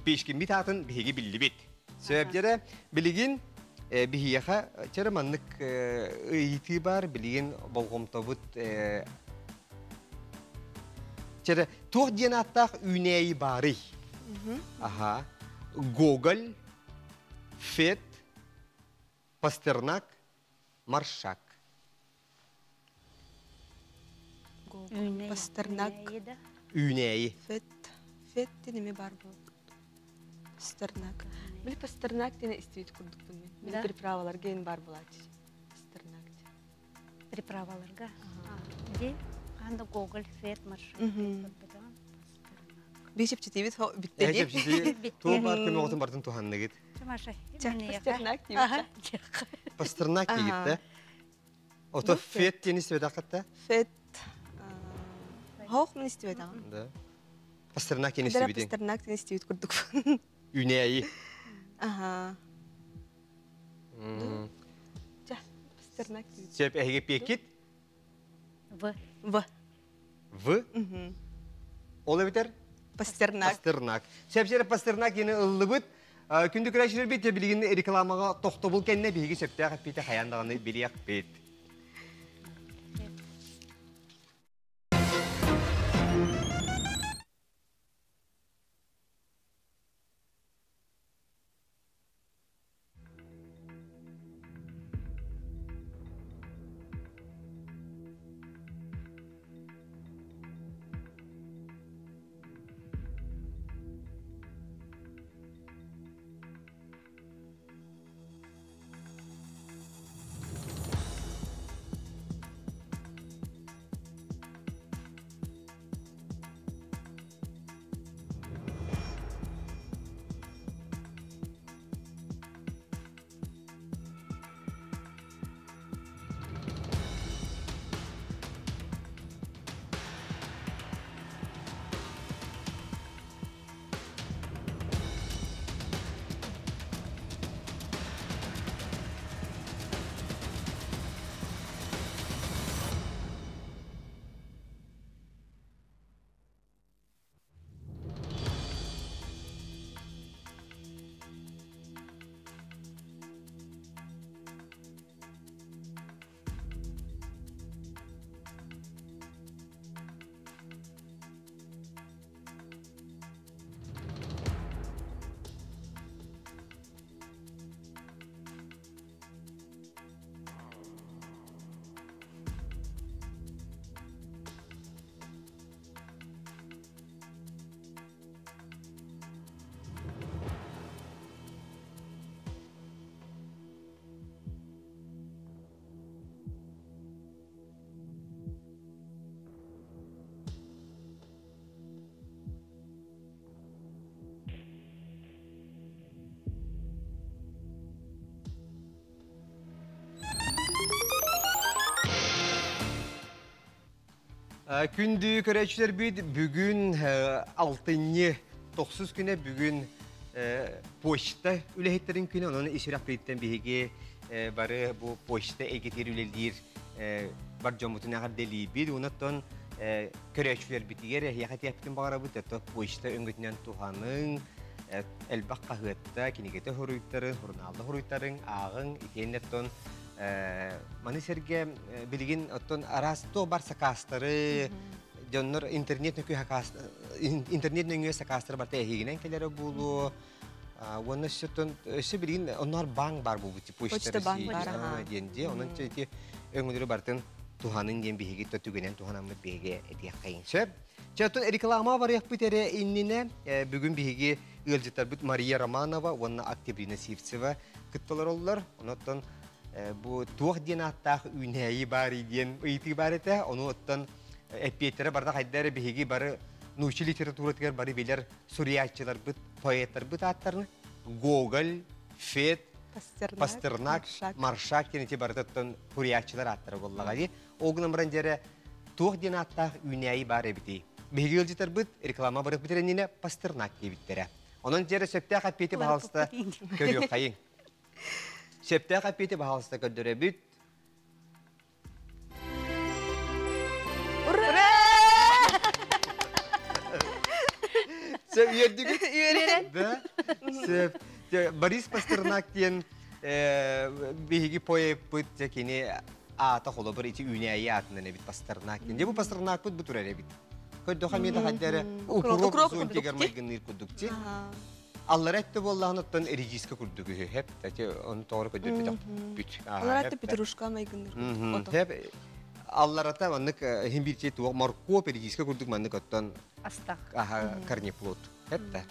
Пешкин бит атын биһиги биллибит. Сөбдере билигин биһиэхэ чэрэ маннык ыйытыы бар билигин болҕомтобут чэрэ туох диэн ааттаах үүнээйи баарый? Аха. Гоголь, Фет, Пастернак, Маршак. Пастернак. Үүнээйи. Фет. Фет диэн эмиэ баар буолбут. Пастернак. Били Пастернак диэн истибит курдукпун мин. Били приправаларга эн баар буолааччы. Пастернак диэн. Приправаларга. Ди ханда Гоголь, Фет, Маршак. Бишепчитибит бүтте ди. Туох бар көмөҕүтүн бартын туһанныгыт. Пастернак диибит. Пастернак диигит да. Ото Фет диэн истибэтэххит Фет. Хоох мин истибэтэҕим. Да. Пастернак диэн истибитиҥ. Пастернак диэн истибит курдук. Үүнээйи. Аха. Ча, Пастернак диибит. Сөп эһиги пиэккит? В. В. В? Ол эбитер? Пастернак. Пастернак. Сөп Пастернак диэни ыллыбыт. Күндү көрәчилер бит билигин рекламаға тохтобул кэннэ биһиги сөптөөх эппите хайан даҕаны билиэхпит. Күндү көрәчілер бит бүгін алтынны 9 күнә бүгін почта үләһиттерин күнә онон исирак биттен биһиги бары бу почта эгетир үлелдир бар жомутун агар делибит онотон көрәчүлер битигер яхати яптын багарабыт это почта өңгөтүнөн туханың элбак каһыатта кинигете хоруйттарын журналда хоруйттарын агын итиэннеттон маны серге билигин оттон арас то бар сакастары дьоннор интернет нөкү хакас интернет нөңүө сакастары бар тэхигинен келере булу Уонна сөттөн өссө билигин оннор банк бар бу бути Почта банк бар, аха. диэн дии. Онон ти өңүлөрү бартын туханын диэн биһиги төтүгүнэн туханаммыт биһиги этиэххэйин сөп. Чөтөн реклама бар яхпыт эре иннине бүгүн биһиги ыалдьыттарбыт Мария Романова уонна Октябрина Сивцева кытталар оллар. Онотон бу туох диэн аттаах үүнээйи бар диэн ыйытыы бар этэ. Ону оттон эппиэттере барда хайдары биһиги бары нуучи литературатыгар бары билер сурияччыларбыт, поэттарбыт аттарны Гоголь, Фет, Пастернак, Пастернак, Маршак. Маршак диэн барытыттан сурияччылар аттары боллаға ди. Огнан баран жере туох диэн аттаах үүнээйи бар эбити. Биһиги ыалдьыттарбыт реклама барык битереннине Пастернак диэбиттере. Онон дьэрэ сөптөөх эппиэти баһаалыста көрүөххэйиҥ. Сөптөөх эппиэти баһаалыста көрдөрөбүт. Ура! Сөп үөрдүгүт? Үөрэн. Да? Сөп. Борис Пастернак диэн биһиги поэппыт кини аата холобур ити үүнээйи аатынан эбит Пастернак диэн. Дьэ бу Пастернакпыт бу турар эбит. Көрдөхө эмиэ да хайдары укроп зонтигар майгынныыр курдук ти. Аллара этте буоллаҕына оттон редиска курдук үһү. Хеп, тати оны тоҕо көрдөрбөтөх бүт. Аллара этте петрушка майгынныыр курдук. Хеп, алларата маннык хин бирче туох моркуоп редиска курдук маннык оттон астах. Аха, корнеплод. Хеп да.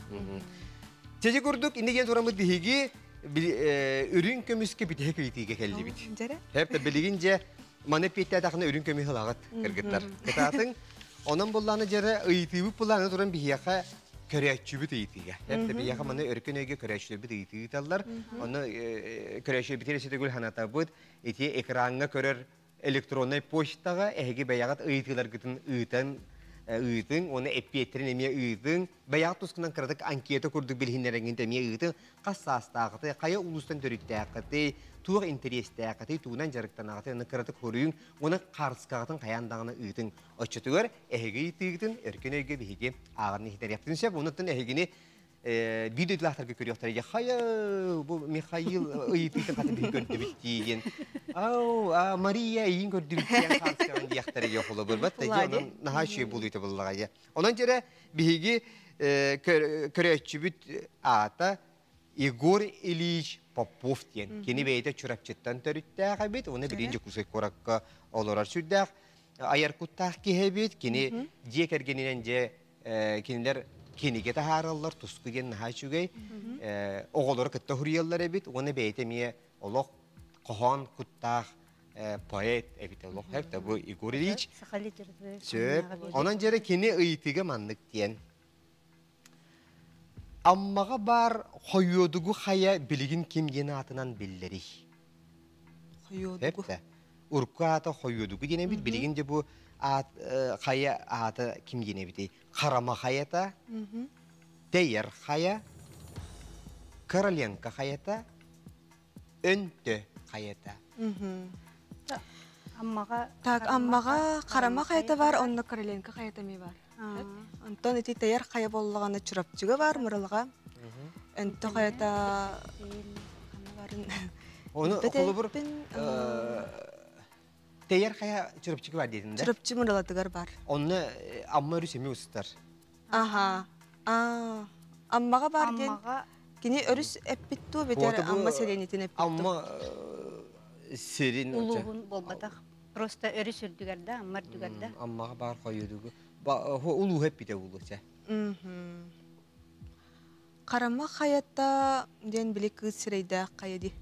Чэжи курдук инде диэн тураммыт биһиги үрүҥ көмүскэ бүтэһик ыйытыыга кэллибит. Хеп да билигин же маны пиэттээтэхинэ үрүҥ көмүс ылаҕыт кыргыттар. Кытаатыҥ. Онон буллааны дьэрэ ыйытыыбыт буллааны туран биһиэхэ көрөөччүбүт ыйытыыга. Хеп да биһиэхэ маны өркөн өйгө көрөөччүлэрбит ыйытыы ыыталлар. Ону көрөөччүлэрбитин өссө төгүл санатабыт. Ити экраҥҥа көрөр электроннай почтаҕа эһиги бэйэҕит ыйытыыларгытын ыытан ыытыҥ уонна эппиэттэрин эмиэ ыытыҥ. Бэйэҕит тускунан кыратык анкета курдук билиһиннэрэҥҥин эмиэ ыытыҥ. Хас саастаахытый, хайа улуустан төрүттээххитий, туох интэриэстээххитий, тугунан дьарыктанаҕытый, аны кыратык хоруйуҥ уонна хаарыскаҕытын хайаан даҕаны ыытыҥ. Оччотугар эһиги ыйытыыгытын өркөн өйгө биһиги ааҕан иһитэриэхпитин сөп. Онуттан эһигини биир дойдулаахтарга көрүөхтэрэ хайа бу Михаил ыйытыытын хата биһи көрдүбүт диэн ау Мария эйиин көрдүбүт диэн хаарыскаҕын диэхтэрэ диэ холобур бат онон наһаа үчүгэй буолуута буоллаҕа онон дьэрэ биһиги көрөөччүбүт аата Егор Ильич Попов диэн кини бэйэтэ Чурапчыттан төрүттээх эбит уонна билигин Дьокуускай куоракка олорор сүрдээх айар куттаах киһи эбит кини дьиэ кэргэнинэн дьэ кинилэр кинигэ таһаараллар туску диэн наһаа үчүгэй оҕолору кытта суруйаллар эбит уонна бэйэтэ эмиэ олох хоһоон куттаах поэт эбит олох эбит бу Егор Ильич сөп онон дьэрэ кини ыйытыга маннык диэн Аммаҕа баар Хойуодугу хайа билигин ким диэн аатынан биллэрий? Хойуодугу. Урукку аата Хойуодугу диэн эбит, билигин де бу аат хайа аата ким диэн эбитий? Харама хайата, Тэйэр хайа, Короленко хайата, Өнтө хайата. Аммаҕа Так, Аммаҕа Харама хайата бар, онно Короленко хайата эмиэ бар. Онтон ити Тэйэр хайа буоллаҕына Чурапчыга бар, Мырылаҕа. Өнтө хайата ханна барын Ону холобур Тэйэр хайа Чурапчыга бар диэтин да? Чурапчы Мырылатыгар бар. Онно Амма өрүс эмиэ устар. Аха. Аа. Аммаҕа бар диэн Кини өрүс эппит дуо битэр Амма сэлиэнньэтин эппит дуо? Амма сирин улууһун буолбатах. Просто өрүс үрдүгэр да, Амма үрдүгэр да. Аммаҕа баар хойуодугу. Улууһу эппитэ буолуо чэ. Харама хайата диэн били кыыс сирэйдээх хайа ди.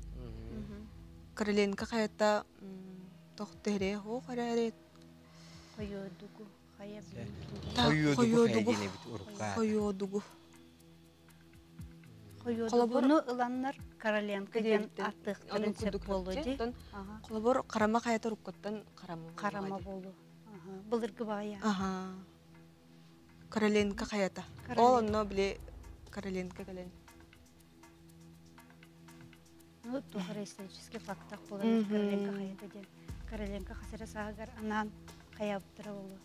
Короленко хайата тохто эрэ хоох эрэ Хойуодугу хайа Хойуодугу Хойуодугу Хойуодугуну ыланнар Короленко диэн аттыахтарын сөп буолуо дии. Холобур, Харама хайата уруккуттан Харама Харама буолуо. Былыргы баайа. Короленко хайата. Ол онно били Короленко кэлэн. Ну, туох эрэ исторический фактах буолан Короленко хайата диэн. Короленко хас эрэ сааһыгар анаан хайаабыттара буолуо.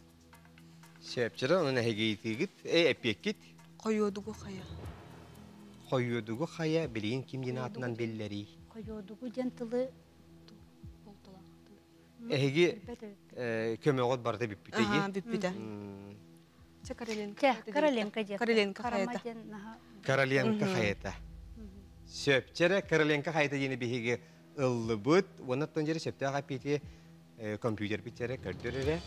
Сөпчөрө онон эһигиитигит, эппиэккит? Хойуодугу хайа. Хойуодугу хайа билигин ким диэн аатынан биллэрий? Хойуодугу диэн тылы Эһиги көмөҕүт барыта бүппүтэ дии? Бүппүтэ. Чэ, Короленко. Короленко диэн. Короленко хайата. Короленко хайата. Сөпчөрө Короленко хайата диэни биһиги ыллыбыт. Уонна оттон дьэрэ сөптөөх эппиэти компьютер бичэрэ көрдөр эрэ.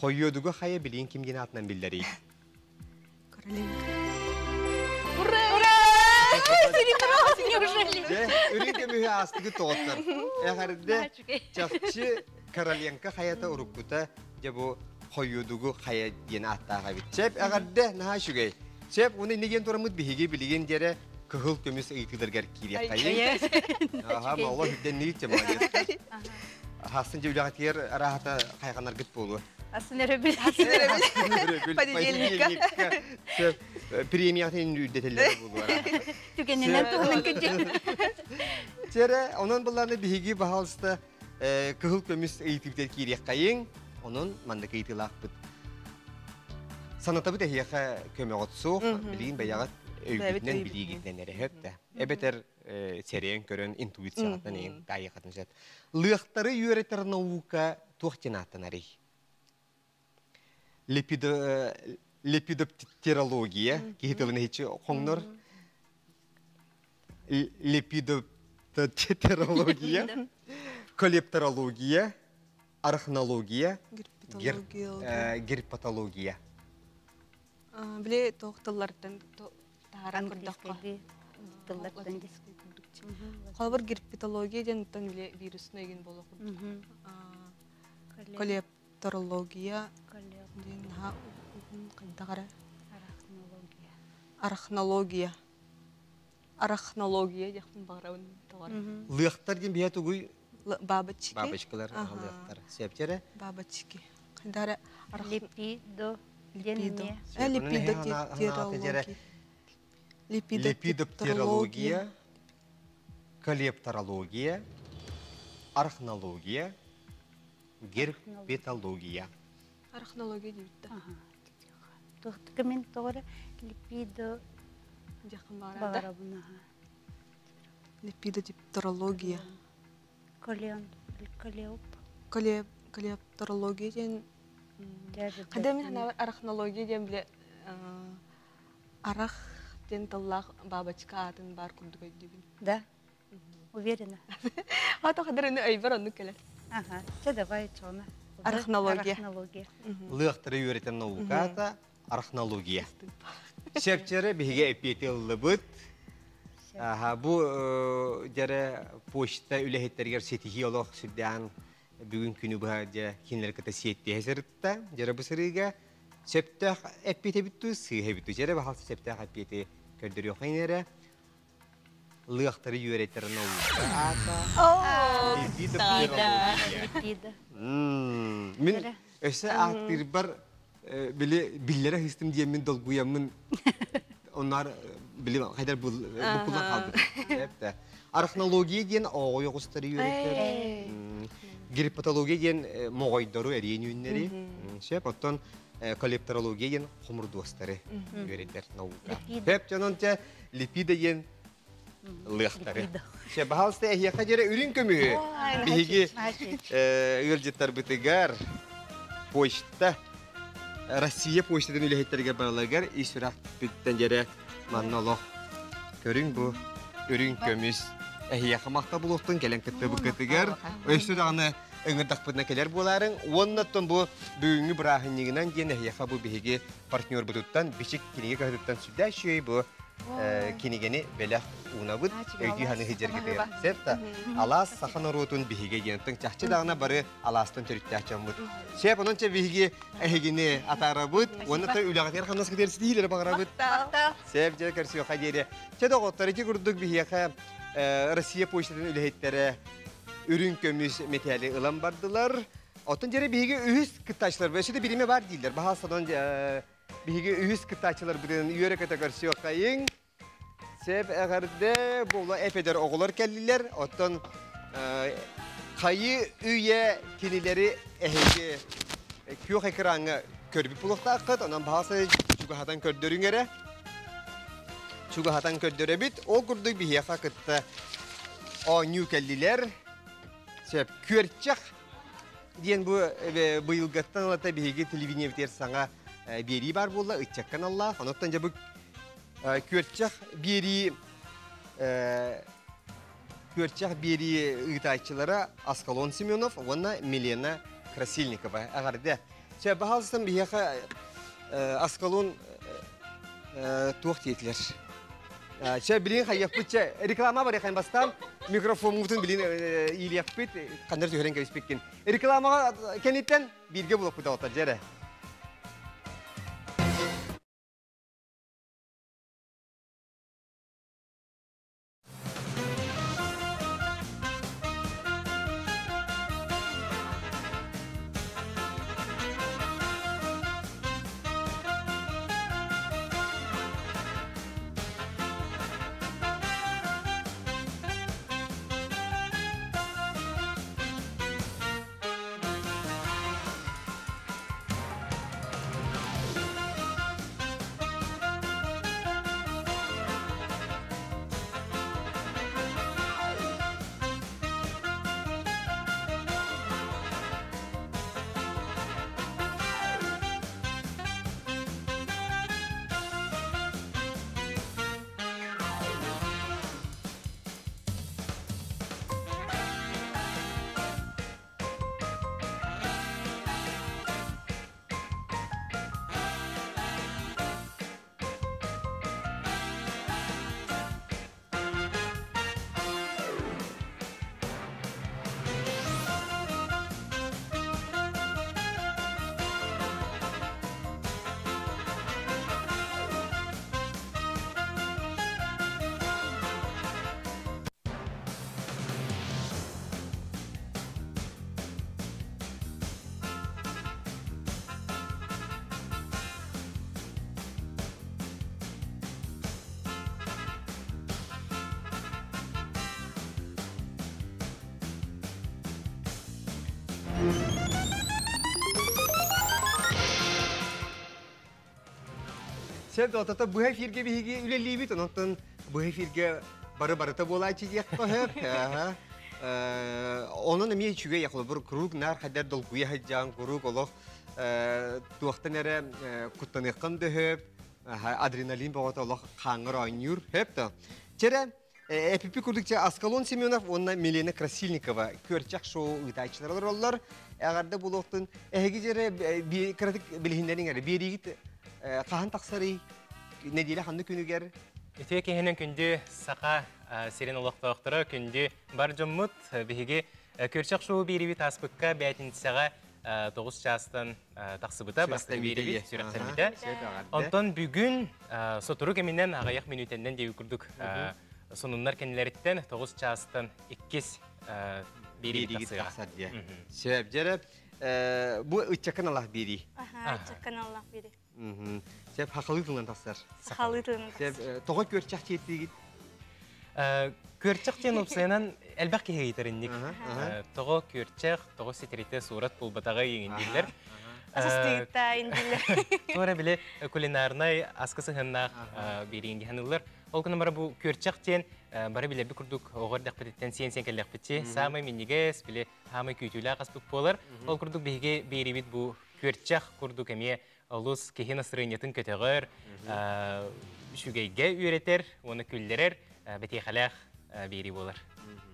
Хойуодугу хайа билиин ким диэн аатынан биллэрий? Короленко. Ура! Неужели? Үрүҥ көмүһү аастыгыт тоҕоттор. Эҕэрдэ чахчы Короленко хайата уруккута дьэ бу Хойуодугу хайа диэн ааттаах эбит. Чэп эҕэрдэ наһаа үчүгэй. Чэп уну инни диэн тураммыт биһиги билигин диэрэ кыһыл көмүс ыйытыыларгар киириэххэйин. Аха, моло үрдэнниит чэ молодец. Хасын дьэ үлэҕитигэр арааһата хайҕанаргыт буолуо. Асын өрөбүл. Асын өрөбүл. Понедельникка. Сөп. Премиятын үрдэтэллэр буолуора. Түгэнинэн туһунан күдьү. Чэрэ, онон булланы биһиги баһалыста кыһыл көмүс ыйытыытыгар киириэххэйиҥ. Онон маннык ыйытыылаахпыт. Санатабыт эһиэхэ көмөҕөт суох, билигин бэйэҕит өйгүтүнэн билиигитинэн эрэ сөп да. Эбэтэр сэрэйэн көрөн интуицияҕытынан эйин таайыаххытын сөп. Лыахтары үөрэтэр наука туох диэн ааттанарый? Лепидоптерология, киһи тылын иһиччи хоҥнор. Лепидоптерология, колептерология, арахнология, герпатология. Били туох тыллартан таһааран көрдөххө. Тыллартан Холобур герпетология диэн били вирусный ген буолуох курдук. Колепторология диэн наһаа уһун хайдах эрэ Арахнология. Арахнология. Арахнология диэхпин баҕарабын тоҕо эрэ. Лыахтар диэн биһэ тугуй? Бабочки. Бабочкалар лыахтар. Сөптөрө? Бабочки. Хайдах эрэ Липидо диэн Липидо. Липидоптерология. Липидоптерология, колепторология, архнология, герпетология. Архнология диэбиттэ. Туохтука мин тоҕо эрэ липидо Диэххин баҕарар да. баҕарабын аха. Липидоптерология. Колеон колеоп. Колепторология диэн Хада мин санаабар арахнология диэн биле арах диэн тыллаах бабочка аатын баар курдук өйдүүбүн. Да? Уверена? Ата хадыр ини өйбөр оннук кэлэр. Ага. Чэ давай чона. Арахнология. Арахнология. Лыахтары үөрэтэн науката арахнология. Сөпчөрө биһиги эппиэти ыллыбыт. Аха, бу дьэрэ почта үлэһиттэригэр ситиһии олох сүрдээн бүгүн күнү быһа дьэ кинилэр кытта сиэттиһэ сырытта. Дьэрэ бу сырыыга сөптөөх эппиэти эбит дуу, сыыһа эбит дуу. Дьэрэ баһалса сөптөөх эппиэти көрдөрүөххэ эрэ. Лыахтары үөрэтэр наука аата. Липида. Мин өссө ааттыырбар били биллэрэ хыстым диэммин долгуйаммын оннар били хайдар букулан хаалбыт. Арахнология диэн оҕой оҕустары үөрэтэр. Герпатология диэн моҕойдору эриэн үүннэри. Сөп, оттон коллекторология диэн хомурдуостары үөрэтэр наука. Сөп, дьонон те липида диэн лыахтары. Сөп, баһалыста эһиэхэ дьэрэ үрүҥ көмүһү. Биһиги ыалдьыттарбытыгар почта Россия почтатын үлэһиттэригэр бараларыгар ис сүрэхпиттэн дьэрэ манна олох көрүҥ бу үрүҥ көмүс эһиэхэ махта булуохтун кэлэн кыттыбыккытыгар өссө даҕаны ыҥырдахпытына кэлэр буолаарыҥ уонна оттон бу бүгүҥҥү бырааһынньыгынан диэн эһиэхэ бу биһиги партнербутуттан бичик кинигэ кыһатыттан сүрдээх үчүгэй бу кинигэни бэлэх уунабыт өйдүү саныы сылдьаргытыгар сөп да алаас саха норуотун биһигэ диэн тыҥ чахчы даҕаны бары алаастан төрүттээх дьоммут сөп онон чэ биһиги эһигини атаарабыт уонна та үлэҕитигэр хамнаскытыгар ситиһиилэри баҕарабыт сөп дьэ көрсүөххэ диэри чэ доҕоттор ити курдук биһиэхэ Россия почтатын үлэһиттэрэ үрүҥ көмүс мэтээли ылан бардылар. Оттон дьэрэ биһиги үһүс кыттааччылар өссө да бириэмэ бар дииллэр. Баһаалыстан биһиги үһүс кыттааччыларбытын үөрэ-көтө көрсүөххэйиҥ. Сөп эҕэрдэ буола эпэдэр оҕолор кэллилэр. Оттон хайы үйэ кинилэри эһиги күөх экраҥҥа көрбүт буолуохтааххыт. Онон баһаалыста чугаһатан көрдөрүҥ эрэ. Чугаһатан көрдөрөбүт. Ол курдук биһиэхэ кытта оонньуу кэллилэр. Сөп, күөрчэх диэн бу быйылгаттан ылата биһиги телевидениебитигэр саҥа биэрии баар буолла, ыччакка аналлаах. Онуттан дьэ бу күөрчэх биэрии күөрчэх биэрии ыытааччылара Аскалон Семенов уонна Милена Красильникова. Эҕэрдэ. Чэ, баһаалыстан биһиэхэ Аскалон туох диэтилэр? Чэ, билин хайыахпыт, чэ, реклама барыахайын бастаан микрофоммутун билин иилиэхпит, ханнар түһэрэн кэбиспиккин. Рекламаҕа кэнниттэн бииргэ булуохпут доҕоттор, дьэ эрэ. Сөп отото быһа эфирге биһиги үлэлиибит, онон быһа эфирге бары барыта буолааччы диэххэ сөп. Онон эмиэ үчүгэй холобур куруук наар хайдар долгуйа сылдьан куруук олох туохтан эрэ куттаныаххын да сөп, адреналин бөҕөтө олох хааҥҥар оонньуур сөп да. Чэрэ Эпипи курдук Аскалон Семенов уонна Милена Красильникова күөрчэх шоу ыытааччылар олороллор. Эҕэрдэ буолуохтун. Эһиги дьэрэ кыратык билиһиннэриҥ эрэ. Биэриигит хаһан тахсарый? Нэдиэлэ ханнык күнүгэр? Үтүө киһинэн күндү саха сирин олохтоохторо, күндү бар дьоммут. Биһиги күөрчэх шоу биэрибит ааспыкка бээтинсэҕэ 9 чаастан тахсыбыта, бастакы биэрибит сүрэхтэммитэ. Онтон бүгүн сотору кэминэн аҕыйах мүнүүтэннэн диэби курдук сонуннар кэннилэриттэн 9 чаастан иккис биэрии тахсыаҕа. Сөп, дьэрэ бу ыччакын алах биэрии. Ыччакын алах биэрии. Сөп, хахалыы тылынан тахсар. Сахалыы тылынан тахсар. Сөп, тоҕо күөрчэх тиэтиигит? Күөрчэх диэн уопсайынан элбэх киһи ыйытар инник. Тоҕо күөрчэх, тоҕо ситиритэ суурат буолбатаҕа иҥин дииллэр. Асастыытта индиллэр. Туора били кулинарнай аска сыһыаннаах биэриин диһан ыллар. Ол гынан бара бу күөрчэх диэн бары билэрбит курдук оҕо эрдэхпититтэн сиэн-сиэн кэллэхпитчи саамай минньигэс, били хаамай күүтүүлээх аспыт буолар. Ол курдук биһиги биэрибит бу күөрчэх курдук эмиэ олус киһи настырыанньатын көтөҕөр, үчүгэйгэ үөрэтэр уонна күллэрэр бэтиэхэлээх биэрии буолар.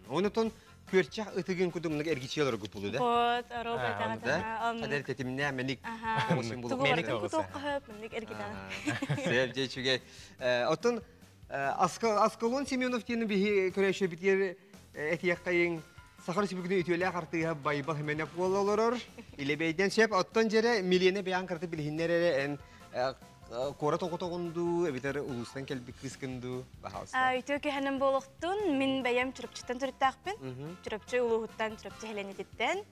Онутун күөрчэх ытыгын кудумнук эргичиэл оргу пулу да? Вот, робот Адер тетимне меник Меник Меник эргитаҕа. Сөп дьэ үчүгэй. Оттон Аскалон Семенов диэн биһи көрөшөбүтүгэр этиэххэйиҥ Саха Республикатын үтүөлээх артыыһа Байбал Хименев буола олорор. Илэбэйдэн сөп. Оттон дьэрэ Милена бэйэҥ кыраты билиһиннэр эрэ эн куорат оҕотоҕун дуу, эбэтэр улуустан кэлбит кыыскын дуу, баһаалыста. Үтүө киһинэн буолуохтун. Мин бэйэм Чурапчыттан төрүттээхпин. Чурапчы улууһуттан, Чурапчы Хеленититтэн.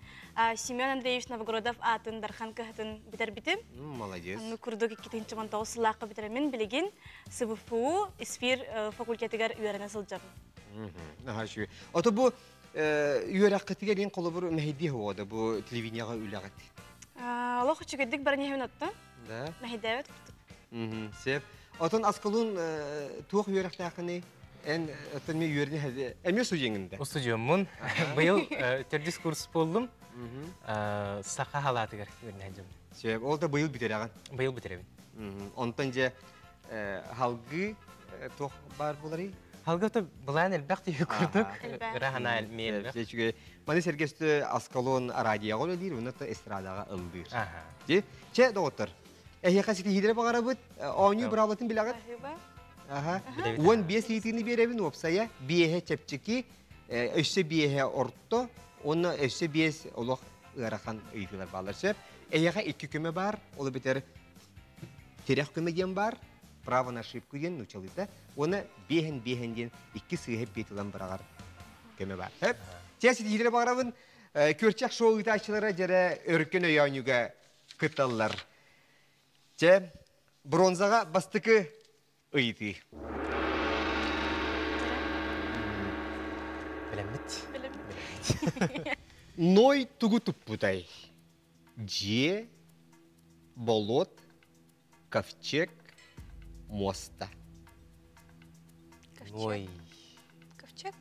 Семен Андреевич Новгородов аатын Дархан кыһатын бүтэрбитим. Молодец. Онну курдук 2019 сыллаахха бүтэрэммин билигин СВФУ ИСФИР факультетыгар үөрэнэ сылдьабын. Наһаа үчүгэй. Ото бу үөрэххитигэр ин холобур мэһэйдии оҕо бу телевидениеҕа үлэҕит? Олох үчүгэйдик баран иһэбин оттон. Да. Мэһэйдээбэт курдук. Сөп. Отон Аскалун туох үөрэхтээххиний? Эн оттон мен үөрүнэ эмиэ студеҥҥин да? Устудьуоммун. Быйыл төрдүс курс буоллум. Саха халаатыгар үөрэнэ сылдьабын. Сөп. Ол да быйыл бүтэрэҕин? Быйыл бүтэрэбин. Онтон дьэ халгыы туох баар буоларый? Халгы то былаан элбэх тиһи курдук. Ыра санаа элбэх. Үчүгэй. Маны сэргэсте Аскалон радиоҕа үлэлиир, уонна эстрадаҕа ыллыыр. Дьи, чэ, доҕоттор. Эһиэхэ ситиһиилэри баҕарабыт. Оонньуу быраабылатын билэҕит? Аха. 15 ыйытыыны биэрэбин уопсайа. Биэһэ чэпчэки, өссө биэһэ орто, уонна өссө биэс олох ыарахан ыйытыылар бааллар. Сөп. Эһиэхэ икки көмө баар. Ол эбэтэр тирэх көмө диэн баар, право на ошибку диэн нуучалыыта, уонна биэһэн биэһэн диэн икки сыыһа эппиэт ылан быраҕар көмө баар. Сөп. Чэ, ситиһиилэри баҕарабын. Күөрчэх шоу ыытааччылара дьэрэ өркөн өйөөнньүгэ кытталлар. Чэ, бронзаҕа бастакы ыйытыы. Билэммит. Билэммит. Ной тугу туппутай? Дьиэ, болот, ковчег, муоста. Ой. Ковчег?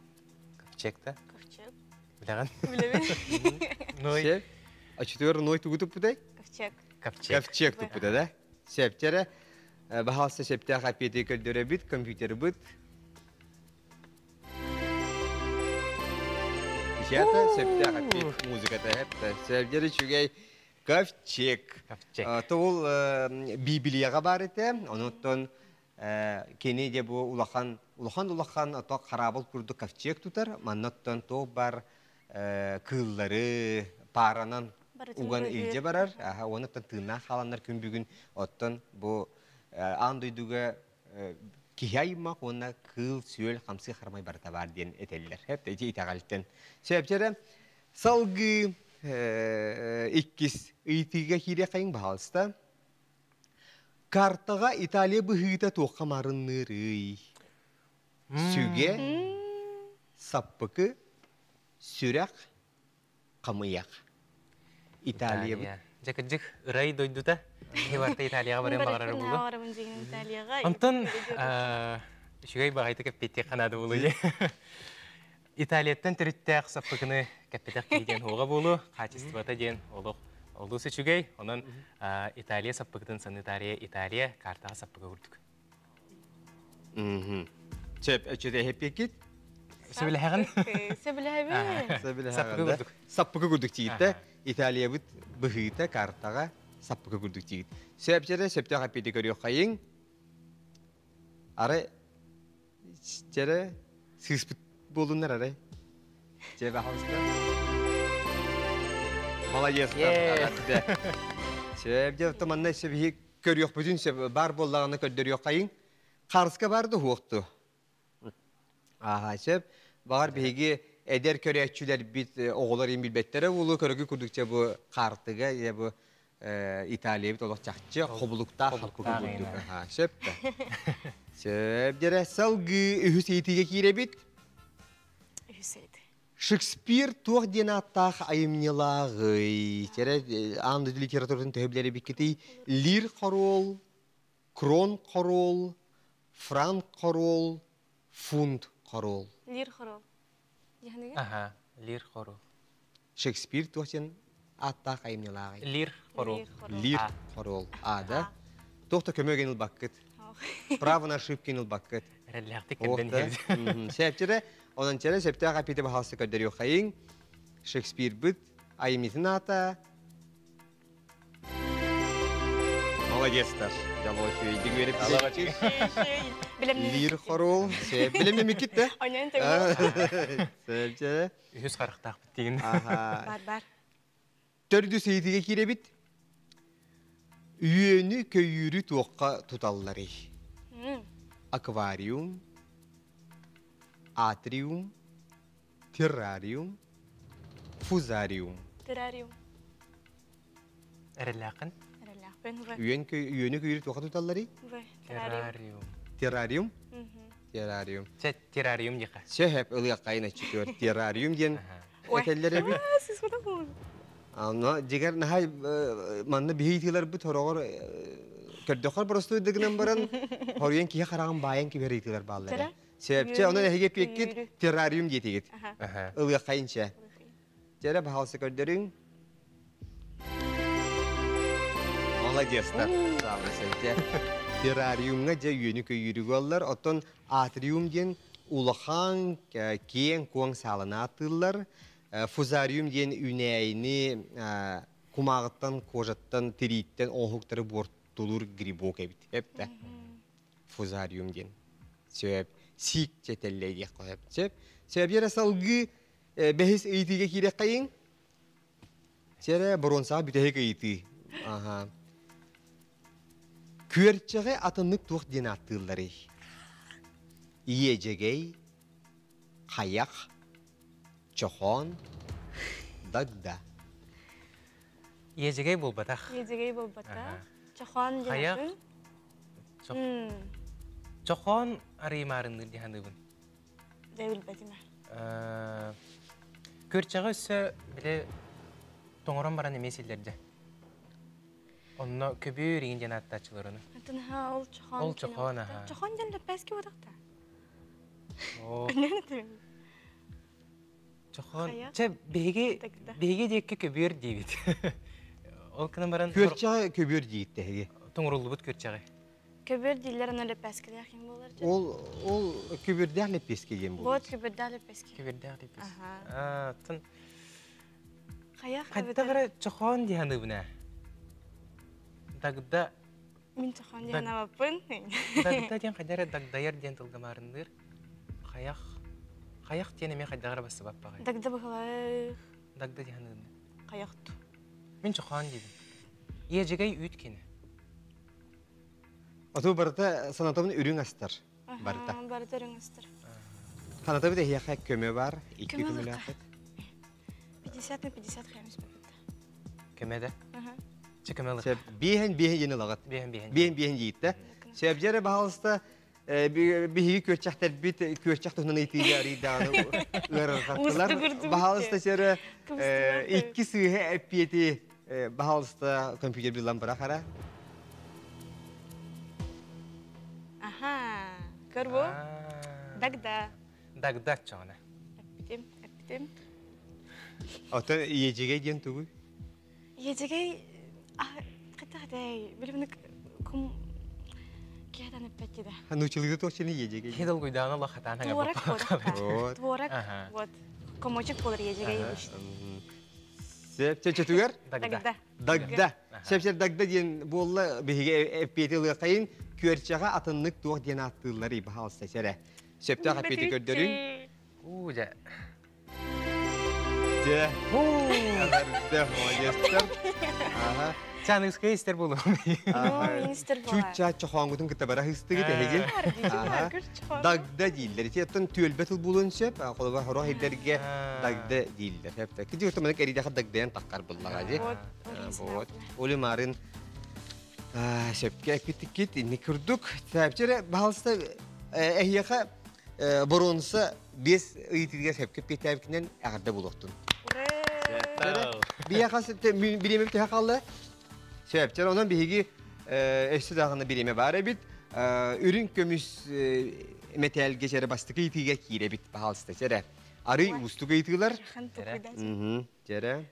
Ковчег да? Ковчег. Билэҕин? Билэбин. Ной. А четвер ной тугу туппутай? Ковчег. Ковчег. Ковчег туппута, да? Септері. Баһалса септях аппети көрдөрөбүт, компьютербыт. Ишата септях аппет музыката хепта. Севдері үчүгэй Ковчег. Ковчег. Ол Библияҕа баар этэ. Онуттан кини де бу улахан улахан улахан ото хараабыл курдук ковчег тутар. Маннаттан туох бар кыыллары пааранан уган илдьэ барар. Онуттан тыыннаах хааланнар күн бүгүн оттон бу аан дойдуга киһи аймах уонна кыыл-сүөл хамсыы харамай барыта баар диэн этэллэр. Хэп ити итэҕэлтэн. Сөпчэрэ салгыы иккис ыйытыыга киириэххэйиҥ баһаалыста. Картаҕа Италия быһыыта туохха маарынныырый? Сүгэ, саппыкы, сүрэх, хамыйах. Италия бит. Дьэ кырдьык ырай дойдута. Киһи барыта Италияҕа барыан баҕарар буолуо. Барабын дьиҥин Италияҕа. Онтон үчүгэй баҕайытык эппиэттиэх ханаада буолуо дии. Италияттан төрүттээх саппыкыны кэппэтэх киһи диэн уоҕа буолуо, хаачыстыбата диэн олох олус үчүгэй. Онон Италия саппыкытын санитария Италия картаҕа саппыкы курдук. Сөп, өчөтө эһэппиэккит? Сөбүлэһэҕин? Сөбүлэһэбин. Саппыкы курдук. Саппыкы курдук тиийдэ. Италиябыт быһыыта картаҕа саппыкы курдук тиийдэ. Сөп, сөптөөх эппиэти көрүөххэйиҥ. Арай Чэрэ сыыспыт буолуннар арай. Чэ, пожалуйста. Молодецтар. Сөп, дьэ, манна сөбүһи көрүөхпүтүн сөп бар буоллаҕына көрдөрүөххайыҥ. Харыска бар да уһуохту. Аха, сөп. Баҕар биһиги эдэр көрөөччүлэрбит оҕолор им билбэттэрэ буолуо көрөгү курдук чэ бу хаартыга я бу Италиябыт олох чахчы хобулуктаах хаппыкы курдук. Сөп да. Сөп дьэрэ салгыы үһүс ыйытыыга киирэбит. Үһүс ыйытыы. Шекспир туох диэн ааттаах айымньылааҕый? Дьэрэ аан дойду литературатын төһө билэр эбиккитий? Лир хоруол, крон хоруол, франк хоруол, фунт хоруол. Лир хоруол. Аха, лир хоруол. Шекспир туох диэн ааттаах айымньылааҕый? Лир хоруол. Лир хоруол. Аада. Туох да көмө гин ылбаккыт. Право на ошибки ылбаккыт. Эрэллээхтик кэрдэн иһэбит. Сээпчэрэ, онон чэрэ сөптөөх эппиэти баһаалыста көрдөрүөххэйиҥ. Шекспирбыт айымньытын аата Молодецтар. Дьолуо үчүгэйдик үөрэппит. Лир хоруол. Билэмнэмиккит да? Онон төгүл. Сөп, Үһүс харахтаахпыт диин. Бар бар. Төрдүс ыйытыыга киирэбит. Үөнү көйүүрү туохха туталларый? Аквариум, атриум, террариум, фузариум. Террариум. Эрэллээххин? Эрэллээхпин. Үөнү көйүүрү туохха туталларый? Террариум. Террариум? Террариум. Чэ, террариум диэхэ. Сөһөп ылыаххайын аччытыгар террариум диэн этэллэр эбит. Аны дьигэр наһай манна биһи ыйтыыларбыт хороҕор көрдөхөр боростуой да гынан баран хоруйан киһи хараҕын баайан кибэр ыйтыылар бааллар. Сөпчэ, онон эһиги эпиэккит террариум диэтигит. Ылыаххайын чэ. Чэрэ баһаалса көрдөрүҥ. Молодецтар. Саамай Террариумҥа дьэ үөнү көйүүрү буоллар, оттон атриум диэн улахан киэҥ-куоҥ сааланы ааттыыллар. Фузариум диэн үүнээйини кумааҕыттан, кожаттан, тирииттэн оҥоһуктары буортулуур грибок эбит. Эптэ. Фузариум диэн. Сөп. Сиик чэтэллэй диэх сөп. Сөп. Сөп эрэ салгыы бэһис ыйытыыга киирэххэйиҥ. Сэрэ боруонсаҕа бүтэһик ыйытыы. Аха. Күөрчэҕи атыннык туох диэн ааттыылларый? Иэдьэгэй, хайах, чохоон, дагда. Иэдьэгэй буолбатах. Иэдьэгэй буолбатах. Чохоон Хайах. Чохоон арыймаарынныыр дии саныыбын. Дэ билбэтим. Күөрчэҕи өссө били тоҥорон баран эмиэ силлэрдэ. Онно көбүөр иҥин диэн ааттааччылар ону. Атын ол чохоон. Ол чохоон аха. Чохоон диэн лэппээски бодохта. Оо. Чохоон. Чэ биһиги биһиги диэкки көбүөр диибит. Ол гынан баран Күөрчэҕи көбүөр диит тэһиги. Тоҥоруллубут күөрчэҕи. Көбүөр дииллэр аны лэппээскилээх ким буолар дьэ? Ол ол көбүөрдээх лэппиэскэ диэн буолар. Вот көбүөрдээх лэппиэскэ. Көбүөрдээх лэппиэскэ. Аа, тын Хайах Хайдах эрэ чохоон дии саныыбын ээ. Дагда Мин чохоон диэн абаппын. Дагда диэн хайдах эрэ дагдайар диэн тылга маарынныыр. Хайах Хайах диэн эмиэ хайдах эрэ бассыбаппаҕай. Дагда быһылаах. Дагда дии саныыбын. Хайахту. Мин чохоон диибин. Иэдьэгэй үүт кини. Оту барыта санатабын үрүҥ астар. Барыта. Барыта үрүҥ астар. Санатабыт эһиэхэ көмө бар. Икки көмөлөөхпүт. 50 на 50 хэмис баппыт. Көмө да? Чэ көмө ылык. Биэһэн биэһэн диэн ылаҕыт. Биэһэн биэһэн. Биэһэн биэһэн диитте. Сөбдьэрэ баһалыста биһиги күөрчэхтэрбит күөрчэх туһунан ыйытыыга арыйдааны ыарырҕаттылар. Баһалыста сэрэ икки сыыһа эппиэти. Баһалыста компьютер билан бырахара. Аха. Көр бу. Дагда. Дагда чоҕуна. Эппитим, эппитим. Оттон иэдьигэй диэн тугуй? Иэдьигэй хата-хатай билимник кум киһатан эппэт да. Нучылыгы туох чини иэдьигэй? Киһи долгуйдаан олох хатаан Творог Творог вот комочек болар иэдьигэй. Сеп чечетүгэр? Дагда. Дагда. Сеп дагда диэн буолла биһиги эппиэти ылыахайын күөрчэҕэ атыннык туох диэн ааттыыллар баһаалыста сэрэ. Сөптөөх эппиэти көрдөрүҥ. Уу дьэ. Дьэ. Эҕэрдэ, молодецтар. Аха. Чаныскай истер буолуом. Министр буолар. Чучча чохооҥгутун кытта бара хыстыгыт эһиги. Дагда дииллэр. Ити оттон түөлбэ тыл буолуон сөп. Холобур хорох ирдэргэ дагда дииллэр. Хепте. Кити отоманык эридэхэ дагдайан таххар буллаҕа ди. Вот. Оли марын сөпкө эппиттиккит инни курдук. Сәпчере баһалыста эһиэхэ боруонса бес ыйытыыга сөпкө эппиэттээбиккинэн эҕэрдэ буолуохтун. Биһиэхэ бириэмэ төһө хаалла? Сөп. Онон биһиги өссө даҕаны бириэмэ баар эбит. Үрүҥ көмүс мэтээлгэ чэрэ бастакы ыйытыыга киирэбит, пожалуйста, чэрэ. Арый уустук ыйытыылар. Чэрэ.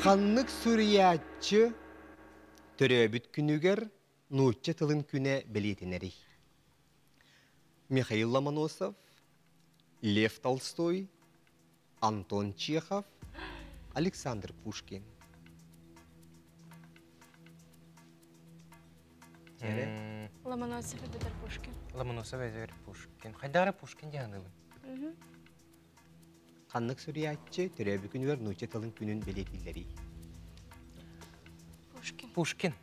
Ханнык суруйааччы төрөөбүт күнүгэр нуучча тылын күнэ бэлиэтэнэрий? Михаил Ломоносов, Лев Толстой, Антон Чехов, Александр Пушкин. Ломоносов эбэтэр Пушкин. Ломоносов эбэтэр Пушкин. Хайдара Пушкин диһаныбын. Ханнык суруйааччы төрөөбүт күнүгэр нуучча тылын күнүн бэлиэтииллэрий? Пушкин. Пушкин.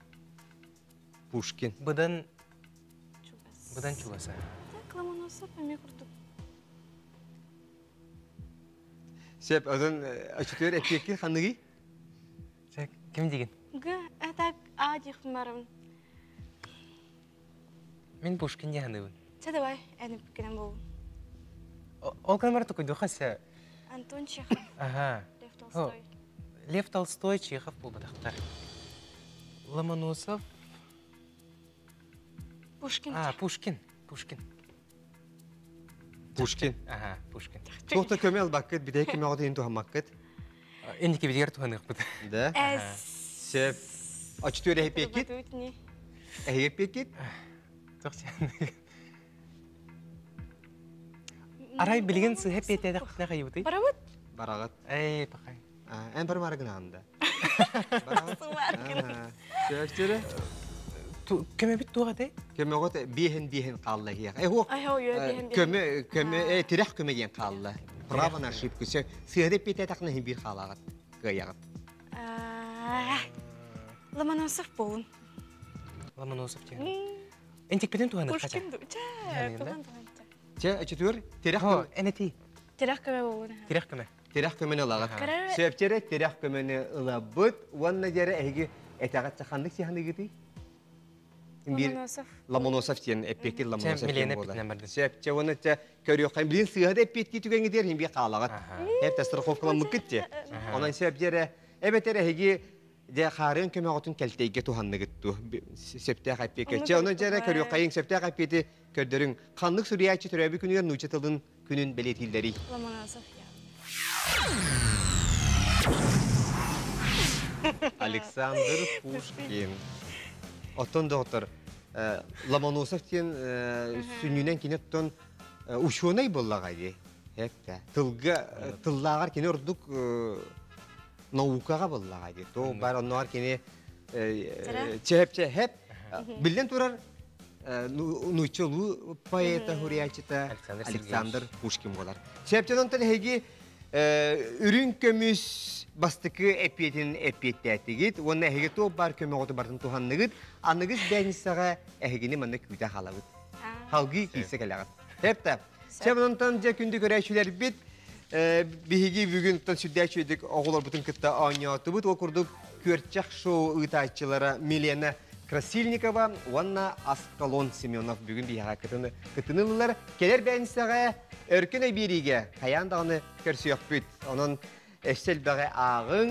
Пушкин. Быдан Быдан чугаса. Так, Ломоносов эмиэ курдук. Сеп, озон очутуер эппиэкки ханныгый? Сек, ким деген? Г, это А диэхпин Мин Пушкин диһаныбын. Чэ, давай, эн эппиккинэн буолун. Ол кэмэр тукуйдуха се. Антон Чехов. Ага. Лев Толстой. Лев Толстой, Чехов буолбатахтар. Ломоносов. Пушкин. А, Пушкин. Пушкин. Пушкин. Ага, Пушкин. Туохта көмө албаккыт, бидей көмө оҕотун туһаммаккыт. Энники бидигэр туһаныахпыт. Да. Сеп. Очутуер эппиэккит? Эһиги эппиэккит? Арай билигин сыһа пиэтээдэхпитинэ хайыбытый? Барабыт. Бараҕыт. Эй, пахай. Эн барымары гынаанда. Бараҕыт. Сөп Көмөбүт туох этэй? Көмөҕөт биэһин биэһин хаалла иһиэх. Э, хуох. Көмө, көмө, тирэх көмө диэн хаалла. Право на ошибку. Сыһыды эппиэтээтэххинэ иһин биир хаалаҕыт. Кыайаҕыт. Ломоносов буолун. Ломоносов диэн. Энтикпитин туһаныахха. Пушкин чэ, туһан туһан. Чэ, өчүтүөр тирэх көмө. Энети. Тирэх көмө буолун. Тирэх көмө. Тирэх көмөнү ылаҕыт. Сөпчэрэ тирэх көмөнү ылабыт. Уонна дьэрэ эһиги этэҕит ханнык сиһаныгытый? Ломоносов. Ломоносов диэн эппиэккин Ломоносов диэн буолар. Сөп, чэ, уонна чэ көрүөххэ билин сыыһа да эппиэттии түгэҥҥитигэр иһин бии хаалаҕыт. Эп страховкаламмыккыт те. Онон сөп дьэрэ эбэтэр эһиги дьэ хаарыан көмөҕүтүн кэлтэйгэ туһанныгыт ту сөптөөх эппиэккэ. Чэ, онон дьэрэ көрүөххэйиҥ сөптөөх эппиэти көрдөрүҥ. Ханнык суруйааччы төрөөбүт күнүгэр нуучча тылын күнүн бэлиэтииллэрий? Ломоносов я. Александр Пушкин. Оттон доктор Ломоносов диэн сүнньүнэн кини оттон учуонай буоллаҕа дии. Хепте. Тылга тыллааҕар кини ордук наукаҕа буоллаҕа дии. То бар оннугар кини чэп хеп биллэн турар нуучча улуу поэта хуриячыта Александр Пушкин буолар. Чэпчэн онтон эһиги үрүҥ көмүс бастакы эппиэтин эппиэттээтигит уонна эһиги туох баар көмөҕүтү бартын туһанныгыт аныгыс бээнисэҕэ эһигини манна күүтэ хаалабыт. Халгыы киирсэ кэлэҕит. Хепте. Чэ онтон дьэ күндү көрөөччүлэрбит биһиги бүгүн сүрдээччүдүк оҕолорбутун кытта оонньоотубут. Ол курдук Күөрчэх шоу ыытааччылара Милена Красильникова уонна Аскалон Семенов бүгүн биһиэхэ кытыныллар. Кэлэр бээнсэҕэ өркөн өй биэриигэ хайаан даҕаны көрсүөхпүт. Онон Өссө элбэҕи ааҕыҥ,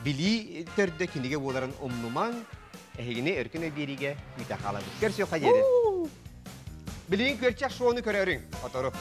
билии төрдө кинигэ буоларын умнумаҥ. Эһигини өркөн өй биэриигэ күүтэ хаалабыт. Көрсүөххэ диэри. Билигин күөрчэх шоуну көрөрүҥ. Отору.